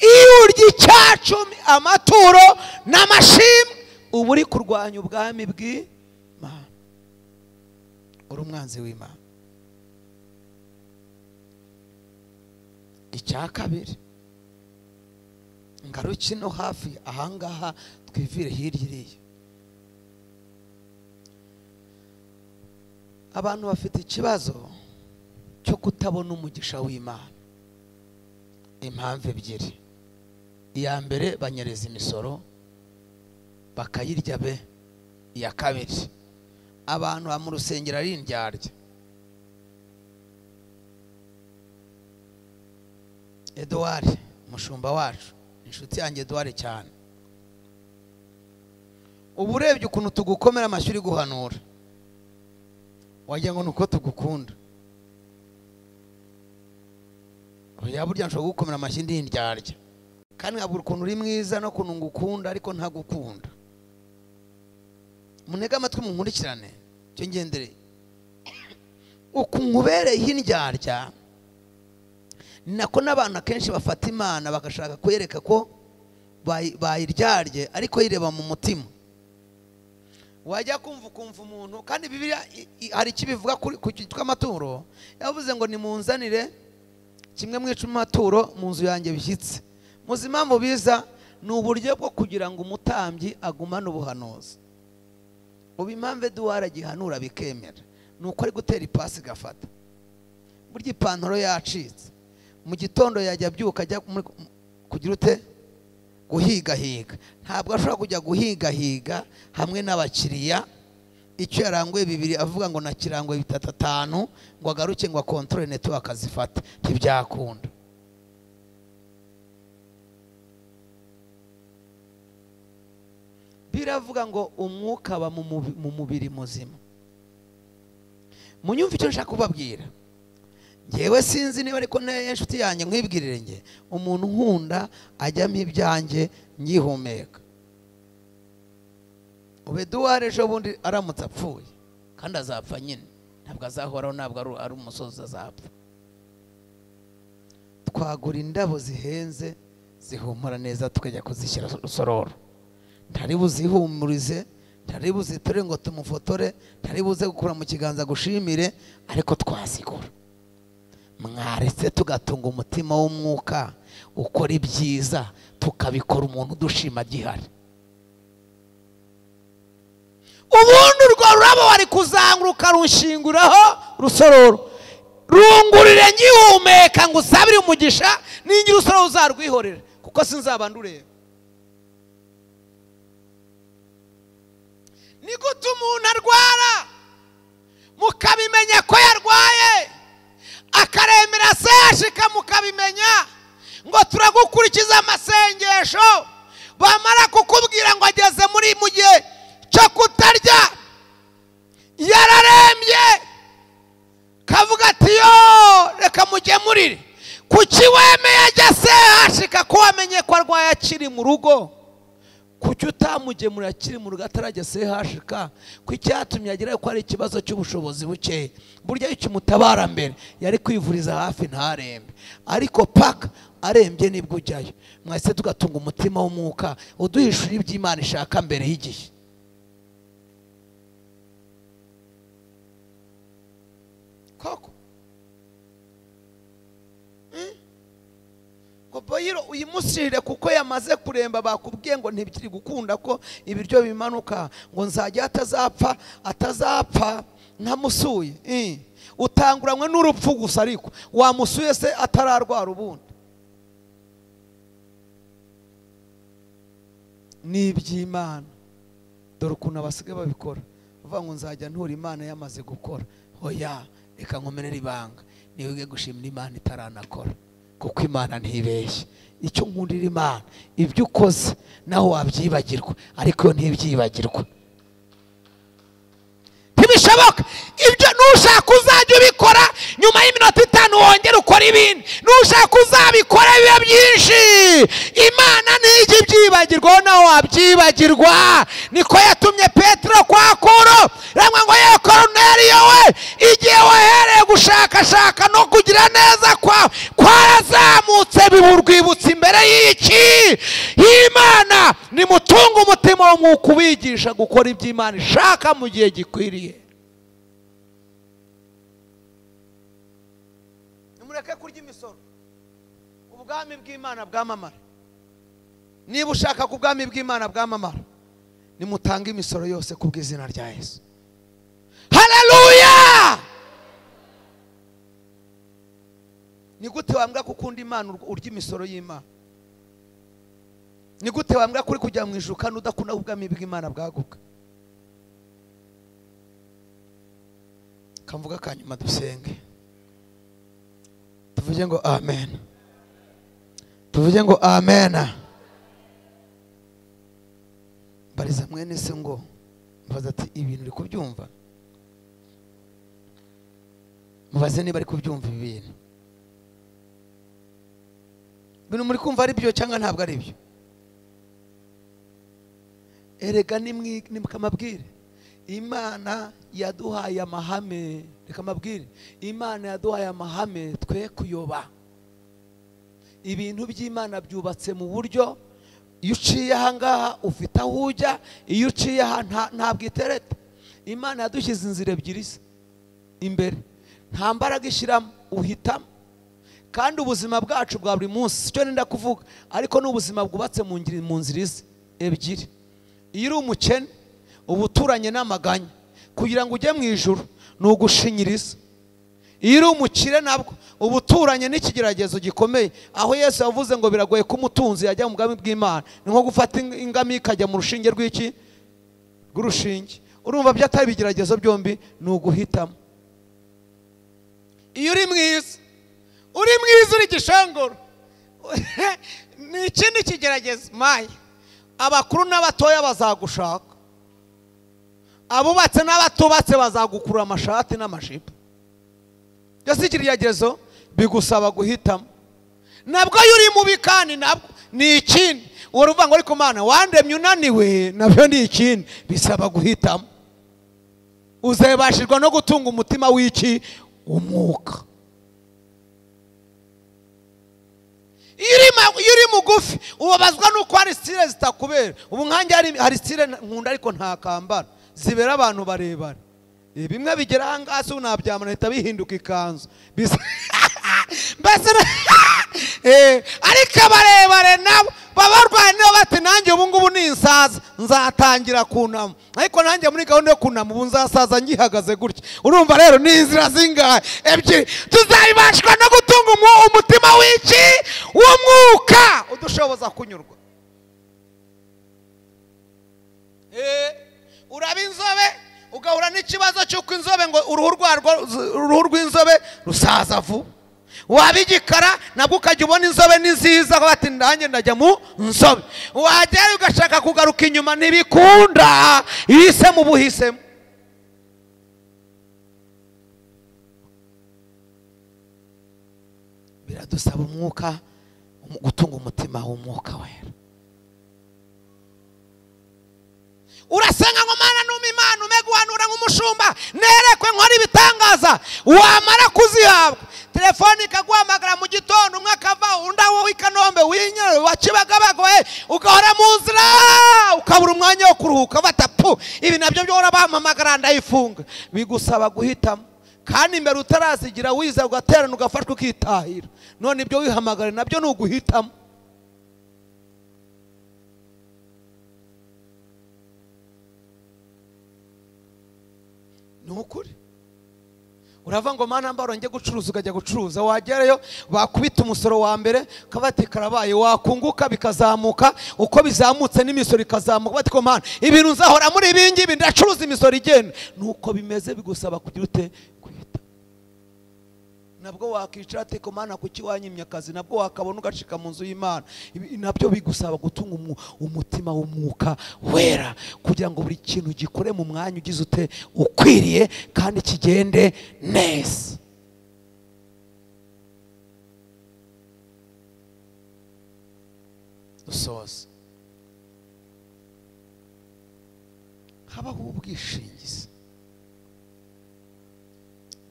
Iyo urya icyacumi, amaturo n'amashimwe, uba uri kurwanya ubwami bw'Imana, uri umwanzi w'Imana. Icya kabiri, ngaruki no hafi ahangaha twivire hirya iriya. Abantu bafite ikibazo cyo kutabona umugisha w'Imana. Impamvu ebyiri. Iya mbere, banyereza imisoro bakayirya be. Iya kabiri, abantu ba mu rusengero ari indyarya. Edouard umushumba wacu, inshuti yanjye Edouard cyane, ubu urebye ukuntu tugukomera amashyi uri guhanura, wagira ngo nuko tugukunda. Oya, burya nshobora gukomera amashyi ndi indyarya, kandi nkabura ukuntu uri mwiza no kuntu ngukunda, ariko ntagukunda. Munege amatwi munkurikirane cyo ngendereye. Ukunkubereye indyarya, nako n'abantu akenshi bafata Imana bagashaka kwereka ko bayiryarye, ariko yireba mu mutima. Wajya kumva ukumva umuntu, kandi Bibiliya hari ikibivuga ku cyitwa amaturo. Yavuze ngo nimunzanire kimwe mu icumi maturo mu nzu yanjye bishyitse. Muzi impamvu biza? Ni uburyo bwo kugira ngo umutambyi agumane ubuhanuzi. Ubu impamvu Eduwara agihanura bikemera ni uko ari gutera ipasi igafata. Burya ipantaro yacitse, mu gitondo yajya abyuka ajya kugira ute? Guhigahiga. Ntabwo ashobora kujya guhigahiga hamwe n'abakiriya, icyo yaranguye bibiri avuga ngo nakiranguye bitatu atanu, ngo agaruke ngo akontorore network azifate, ntibyakunda. Biravuga ngo umwuka aba mu mubiri muzima. Munyumve icyo nshaka kubabwira. Ngewe sinzi niba ariko nteye inshuti yanjye nkwibwirire nge, umuntu nkunda ajyamo ibyanjye nyihumeka. Ubeduware ejo bundi aramutse apfuye, kandi azapfa nyine, ntabwo azahoraho, ntabwo ari umusozi azapfa. Twagura indabo zihenze zihumura neza tukajya kuzishyira rusororo. Ntari buzihumurize, ntari buzitore ngo tumufotore, ntari buze gukura mu kiganza gushimire, ariko twazigura. Mwaretse tugatunga umutima w'umwuka ukora ibyiza, tukabikora umuntu udushima gihari. Ubundi urwo rurabo wari kuzanguruka rushinguraho rusororo, rungurire ngihumeka ngo usabire umugisha, ningira usororo uzarwihorera kuko sinzaba ndureba. Ni gute umuntu arwara mukabimenya ko yarwaye, akaremera seshika mukabimenya ngo turagukurikiza amasengesho, bamara kukubwira ngo ageze muri mu gihe cyo kutarya yararembye, kavuga ati yo reka mugemurire. Kuki wemeye ajya sehashika ko wamenye ko arwaye akiri mu rugo? Kuki utamugemurira akiri mu rugo atarajya sehashika? Ko icyatumye agerayo ko ari ikibazo cy'ubushobozi buke. Burya iyo kimutabara mbere yari kwivuriza hafi ntarembe, ariko paka arembye nibwo ujyayo. Mwese tugatunga umutima w'umwuka uduhishura iby'Imana ishaka mbere y'igihe. Koko ngo boyiro uyimusirire kuko yamaze kuremba, bakubwiye ngo ntibikiri gukunda ko ibiryo bimanuka, ngo nzajya atazapfa atazapfa ntamusuye. Utanguranywe n'urupfu gusa, ariko wamusuye se atararwara ubundi. N'iby'Imana dore ukuntu abasigaye babikora, bavuga ngo nzajya ntura Imana yamaze gukora. Oya, reka nkomerere ibanga, niwe gushimira Imana itaranakora, kuko Imana ntibeshye. Icyo nkundira Imana, ibyo ukoze naho wabyibagirwa, ariko yo ntibyibagirwa. Ntibishoboka. Ibyo nushaka uzajya ubikora nyuma y'iminota 5 wongera ukora ibindi, nushaka uzabikora biba byinshi. Imana ntijya ibyibagirwa, naho wabyibagirwa. Niko yatumye Petero kwa Kuro ramwe ngo ye Koruneliyo we, igihe wahereye gushakashaka no kugira neza kwawe kwarazamutse biba urwibutso imbere y'iki Imana. Nimutunge umutima w'umwuka ubigisha gukora iby'Imana ishaka mu gihe gikwiriye. Nimureke kurya imisoro, ubwami bw'Imana bwamamara. Niba ushaka ko ubwami bw'Imana bwamamara, nimutange imisoro yose ku bw'izina rya Yesu. Haleluya! Ni gute wambwa ko ukunda Imana urya imisoro y'Imana? Ni gute wambwa kuri kujya mu ijuru kandi udakunda ubwami bw'Imana bwaguka? Kamvuga kanyuma dusenge. Tuvuge ngo amen. Tuvuge ngo amen. Bariza mwene se ngo mbaza ati ibintu uri kubyumva? Mubaze niba ari kubyumva ibintu. Ibintu muri kumva ari byo cyangwa ntabwo ari byo? Erega nimkamabwire, Imana yaduhaye amahame. Reka mabwire, Imana yaduhaye amahame twe kuyoba. Ibintu by'Imana byubatse mu buryo Iyo uciye aha ngaha ufite aho ujya, iyo uciye aha ntabwo itereta. Imana yadushyize inzira ebyiri imbere, nta mbaraga ishyiramo, uhitamo. Kandi ubuzima bwacu bwa buri munsi icyo nenda kuvuga ariko ni ubuzima bwubatse mu nzira ebyiri. Iyo uri umukene uba uturanye n'amaganya, kugira ngo ujye mu ijuru ni ugushinyiriza. Iyo uri umukire nabwo uba uturanye n'ikigeragezo gikomeye, aho Yesu yavuze ngo biragoye ko umutunzi yajya mu bwami bw'Imana, ni nko gufata ingamiya ikajya mu rushinge rw'iki rw'urushinge. Urumva byatari ibigeragezo byombi ni uguhitamo. Iyo uri mwiza, uri mwiza uri gishongoro ni ikindi kigeragezo maye. Abakuru n'abatoya bazagushaka, abubatse n'abatubatse bazagukura amashati n'amajipo. Byose ikigeragezo bigusaba guhitamo. Nabwo iyo uri mubi kandi nabwo ni ikindi, uruvuga ngo ariko Mana wandemye unaniwe, nabyo ni ikindi, bisaba guhitamo. Uzabashirwa no gutunga umutima w'iki umwuka. Iyo uri mugufi ubabazwa nuko hari style zitakubera. Ubu nkanjye hari style nkunda ariko ntakambara, zibera abantu barebare. Bimwe bigera aha ngaha se unabyamana bihita bihinduka ikanzu mbese ariko abarebare nabo babarwaye nibo bati nanjye ubu ngubu ni insaza nzatangira kunama, ariko nanjye muri gahunda yo kunama ubu nzasaza ngihagaze gutya. Urumva rero ni inzira zingahe ebyiri tuzabibashwa no gutunga umutima w'iki w'umwuka udushoboza kunyurwa. Uraba inzobe ugahura n'ikibazo cy'uko inzobe ngo uruhu rw'inzobe rusaza vuba. Waba igikara nabwo ukajya ubona inzobe ni nziza bati nanjye ndajya mu nzobe, wagera ugashaka kugaruka inyuma ntibikunda, ihisemo ubuhisemo. Biradusaba umwuka, gutunga umutima w'umwuka wera. Urasenga ngo Mana numa Imana ume guhanura nk'umushumba nerekwe nkora ibitangaza, wamara kuzihabwa telefone ikaguhamagara mu gitondo, umwe akava undi aho i Kanombe winyere wa Kibagabaga, ugahora mu nzira ukabura umwanya wo kuruhuka, bata pu ibi nabyo byo bampamagara ndayifunga. Bigusaba guhitamo, kandi imbere utarazigira wiza ugaterana ugafashwa ukitahira. None ibyo wihamagara nabyo ni uguhitamo. Ni ukuri urava ngo Mana mbaro njye gucuruza, ukajya gucuruza, wagerayo bakubita umusoro wa mbere kabati karabaye, wakunguka bikazamuka, uko bizamutse n'imisoro ikazamuka, bati ko Mana ibintu nzahora muri ibingibi ndacuruza imisoro igenda. Nuko bimeze, bigusaba kugira ute kwita. Nabwo wakicara ati ko Mana kuki wanyimye akazi, nabwo wakabona ugacika mu nzu y'Imana. Nabyo bigusaba gutunga umutima w'umwuka wera kugira ngo buri kintu gikore mu mwanya ugize ute ukwiriye kandi kigende neza. Dusoza habaho ubwishingizi.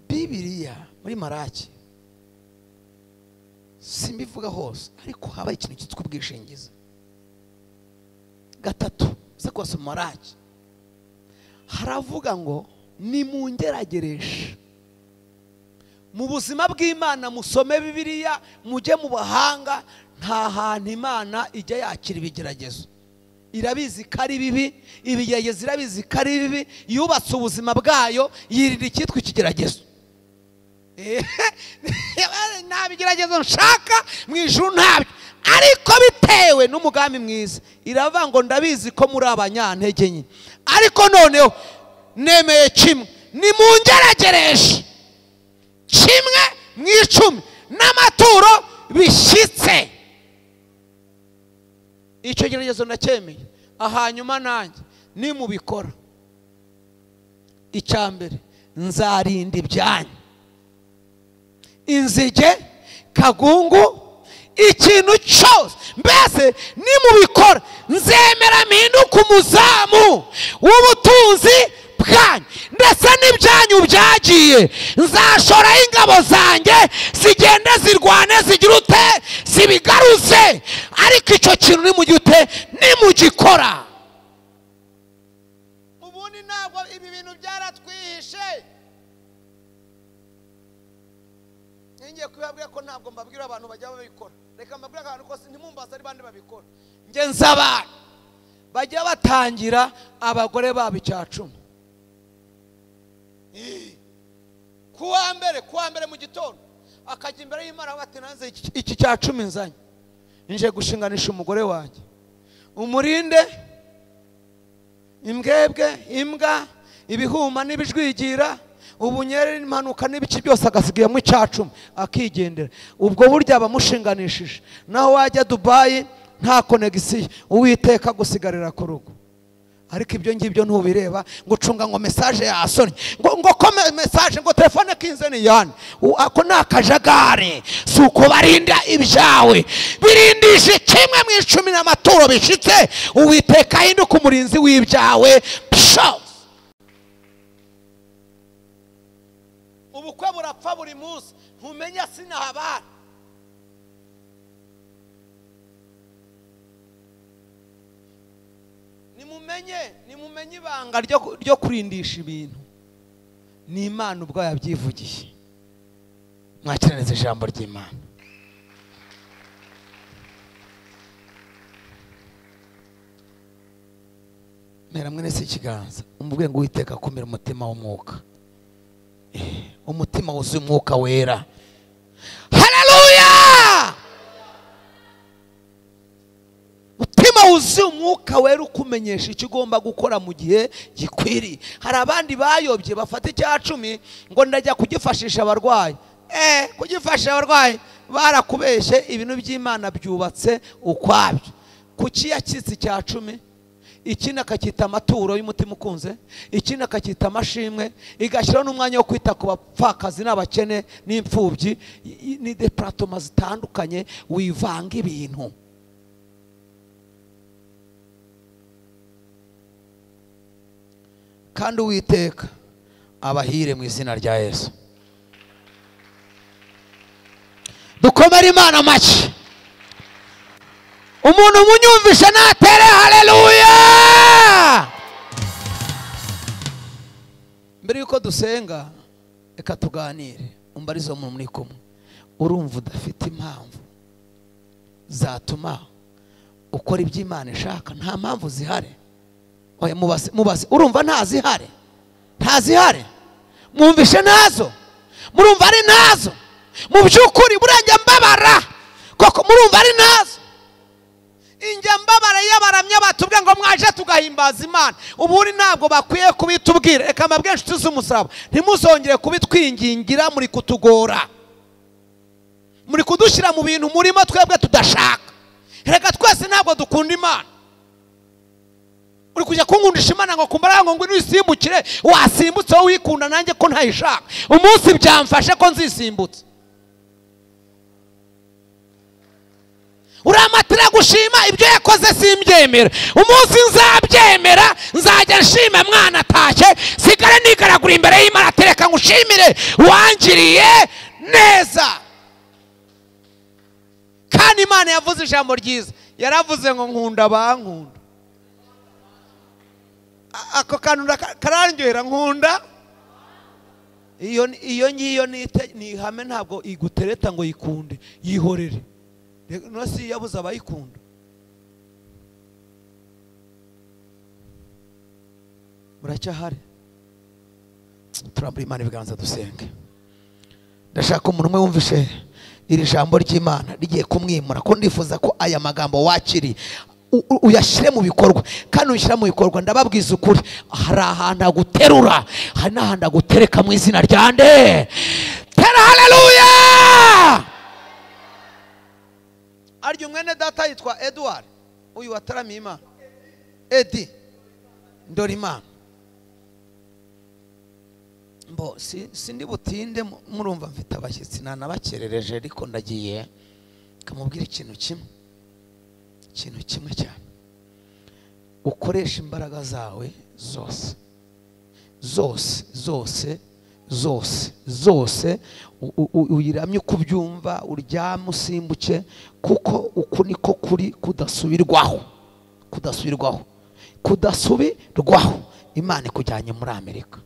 Bibiliya muri Maraki simbivuga hose, ariko haba ikintu cyitwa ubwishingizi. 3 uza kwasoma Maraki haravuga ngo nimungeragereshe mu buzima bw'Imana, musome Bibiliya mujye mu bahanga. Nta hantu Imana ijya yakira ibigeragezo, irabizi ko ari bibi, ibigeragezo irabizi ko ari bibi, yubatse ubuzima bwayo yirinda icyitwa ikigeragezo. Nta bigeragezo nshaka mu ijuru ntabyo, ariko bitewe n'umugambi mwiza iravuga ngo ndabizi ko muri abanyantege nke, ariko noneho nemeye kimwe, nimungeragereshe kimwe mu 10 n'amaturo bishyitse. Icyo geragezo ndacyemeye. Ahanyuma nanjye nimubikora, icya mbere nzarinda ibyanyu, inzige, kagungu, ikintu cyose mbese nimubikora nzemera mpinduka umuzamu w'ubutunzi bwanyu. Ndetse n'ibyanyu byagiye, nzashoraho ingabo zanjye zigende zirwane zigira ute, zibigaruze. Ariko icyo kintu nimugite, nimugikora. Ubundi ntabwo ibi bintu byaratwihishe. Ngiye kubabwira ko ntabwo mbabwira abantu bajya babikora. Reka mbabwire abantu ko ntimumbaze ari bande babikora. Nge nzabana bajya batangira abagore babo icya cumi. Kuwa mbere mu gitondo akajya imbere y'Imana bati nanze iki cya cumi nzanye, nje gushinganisha umugore wanjye, umurinde imbwebwe, imbwa, ibihuma n'ibijwigira, ubunyere n'impanuka n'ibiki byose, agasigayemo icya cumi akigendera. Ubwo burya abamushinganishije, naho wajya Dubayi nta connexion, Uwiteka gusigarira ku rugo. Ariko ibyo ngibyo ntubireba, ngo cunga ngo message yasonye, ngo kome message, ngo telefone kinze ni yani. Ako ni akajagari. Si uko barinda ibyawe, birindishe kimwe mu icumi n'amaturo bishitse, Uwiteka ahinduka umurinzi w'ibyawe. Ubukwe burapfa buri munsi, ntumenya sinahabara. Nimumenye ibanga ryo kurindisha ibintu. Ni Imana ubwo yabyivugiye. Mwakiraneze ijambo ry'Imana. Mera mwene se ikiganza, umubwire ngo Uwiteka akumire umutima w'umwuka, umutima wuzuye umwuka wera. Haleluya! Umutima wuzuye umwuka wera ukumenyesha icyo ugomba gukora mu gihe gikwiriye. Hari abandi bayobye bafata icya cumi ngo ndajya kugifashisha abarwayi. Kugifasha abarwayi barakubeshye. Ibintu by'Imana byubatse ukwabyo. Kuki yakitse icya cumi, ikindi akacyita amaturo y'umutima ukunze, ikindi akacyita amashimwe, igashyiraho n'umwanya wo kwita ku bapfakazi n'abakene n'imfubyi. Ni departoma zitandukanye, wivanga ibintu. Kandi Uwiteka abahire mu izina rya Yesu. Dukomere Imana amashyi. Umuntu umunyumvisha natere haleluya. Mbere yuko dusenga, reka tuganire. Umbarizo umuntu muri kumwe, urumva udafite impamvu zatuma ukora ibyo Imana ishaka? Nta mpamvu zihari. Oya, mubaze, urumva ntazihari? Ntazihari? Mwumvishe nazo? Murumva ari nazo? Mu by'ukuri buranjya mbabara koko, murumva ari nazo? Injya mbabara y'abaramya batubwira ngo mwaje tugahimbaza Imana. Ubundi ntabwo bakwiye kubitubwira. Reka mbabwire inshuti z'umusaraba, ntimuzongere kubitwingingira, muri kutugora, muri kudushyira mu bintu murimo twebwe tudashaka. Reka twese ntabwo dukunda Imana. Uri kujya kunkundisha Imana ngo kumbara ngo ngwino usimbukire, wasimbutse wowe wikunda, nanjye ko ntayishaka. Umunsi byamfashe ko nzisimbutse. Uramatira gushima ibyo yakoze simbyemera. Umunsi nzabyemera nzajya nshima mwana atashye, sigare nigaragura imbere y'Imana, atereka ngushimire wangiriye neza. Kandi Imana yavuze ijambo ryiza, yaravuze ngo nkunda bankunda. Ako kantu karandyohera, nkunda. Iyo ngiyo ni ihame, ntabwo igutereta ngo yikunde, yihorere. No si yabuze abayikunda. Muracyahari? Turambura Imana ibiganza dusenge. Ndashaka umuntu umwe wumvishe iri jambo ry'Imana rigiye kumwimura, ko ndifuza ko aya magambo wakiri uyashyire mu bikorwa. Kandi uyashyira mu bikorwa, ndababwiza ukuri, hari ahantu aguterura, hari n'ahantu agutereka mu izina rya nde. Tera haleluya! Arya umwene data yitwa Edward, uyu wataramiye Imana, Edi Ndorimana. Mbo sindi butinde, murumva mfite abashyitsi nanabakerereje, ariko ndagiye kamubwira ikintu kimwe, ikintu kimwe cyane. Ukoresha imbaraga zawe zose, Zose zose zose zose uyiramye uko ubyumva, uryame usimbuke, kuko uku niko kuri kudasubirwaho, kudasubirwaho, kudasubirwaho. Imana ikujyanye muri Amerika.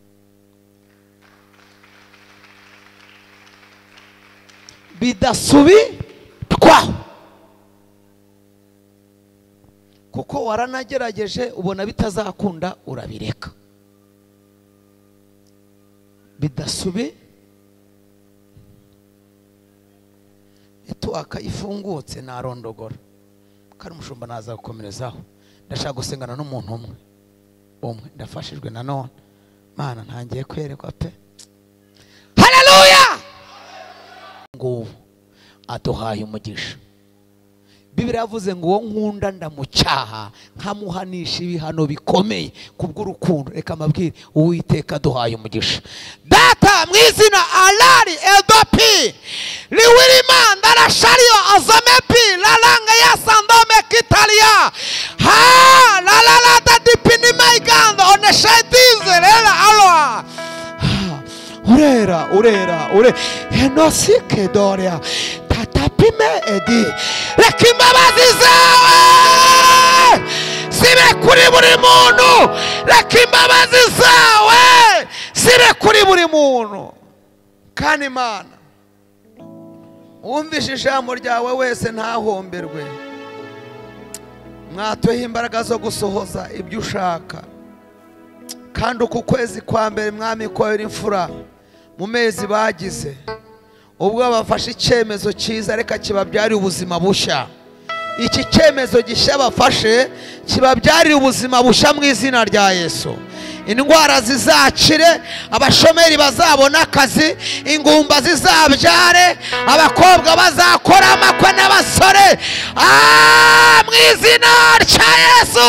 Bidasubirwaho, kuko waranagerageje ubona bitazakunda urabireka. Bidasubi etuaka ifungutse narondogora kandi umushumba naza gukomerezaho. Ndashaka gusengana n'umuntu umwe umwe, ndafashijwe nanone. Mana ntangiye kwerekwa pe. Haleluya! Ngo aduhaye umugisha. Bibiliya yavuze ngo uwo nkunda ndamucyaha nkamuhanisha ibihano bikomeye kubw'urukundo. Reka mabwire, Uwiteka aduhaye umugisha. Data mu izina alari edopi liwirima ndarashario azamepi lalanga ya sandome kitalia ha lalala dadipini maigando oneshedize rela alwa urera urera ure enosike doria tatapime edi. Reka imbabazi zawe zibe kuri buri muntu, reka imbabazi zawe zibe kuri buri muntu. Kandi Imana wumvishe ijambo ryawe wese ntahomberwe. Mwatuhe imbaraga zo gusohoza ibyo ushaka. Kandi uku kwezi kwa mbere Mwami ko imfura mu mezi bagize, ubwo bafashe icyemezo cyiza, reka kibabyarire ubuzima bushya. Iki cyemezo gishya bafashe kibabyarire ubuzima bushya mu izina rya Yesu. Indwara zizakire, abashomeri bazabona akazi, ingumba zizabyare, abakobwa bazakora amakwe n'abasore. Mu izina rya Yesu,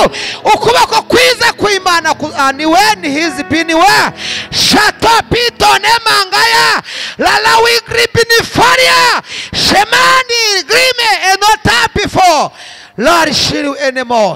ukuboko kwiza kw'Imana niwe ni hizi biniwe shato pitone mangaya lalawi gribinifaria shemani grime enotapifo lord shiru enemos.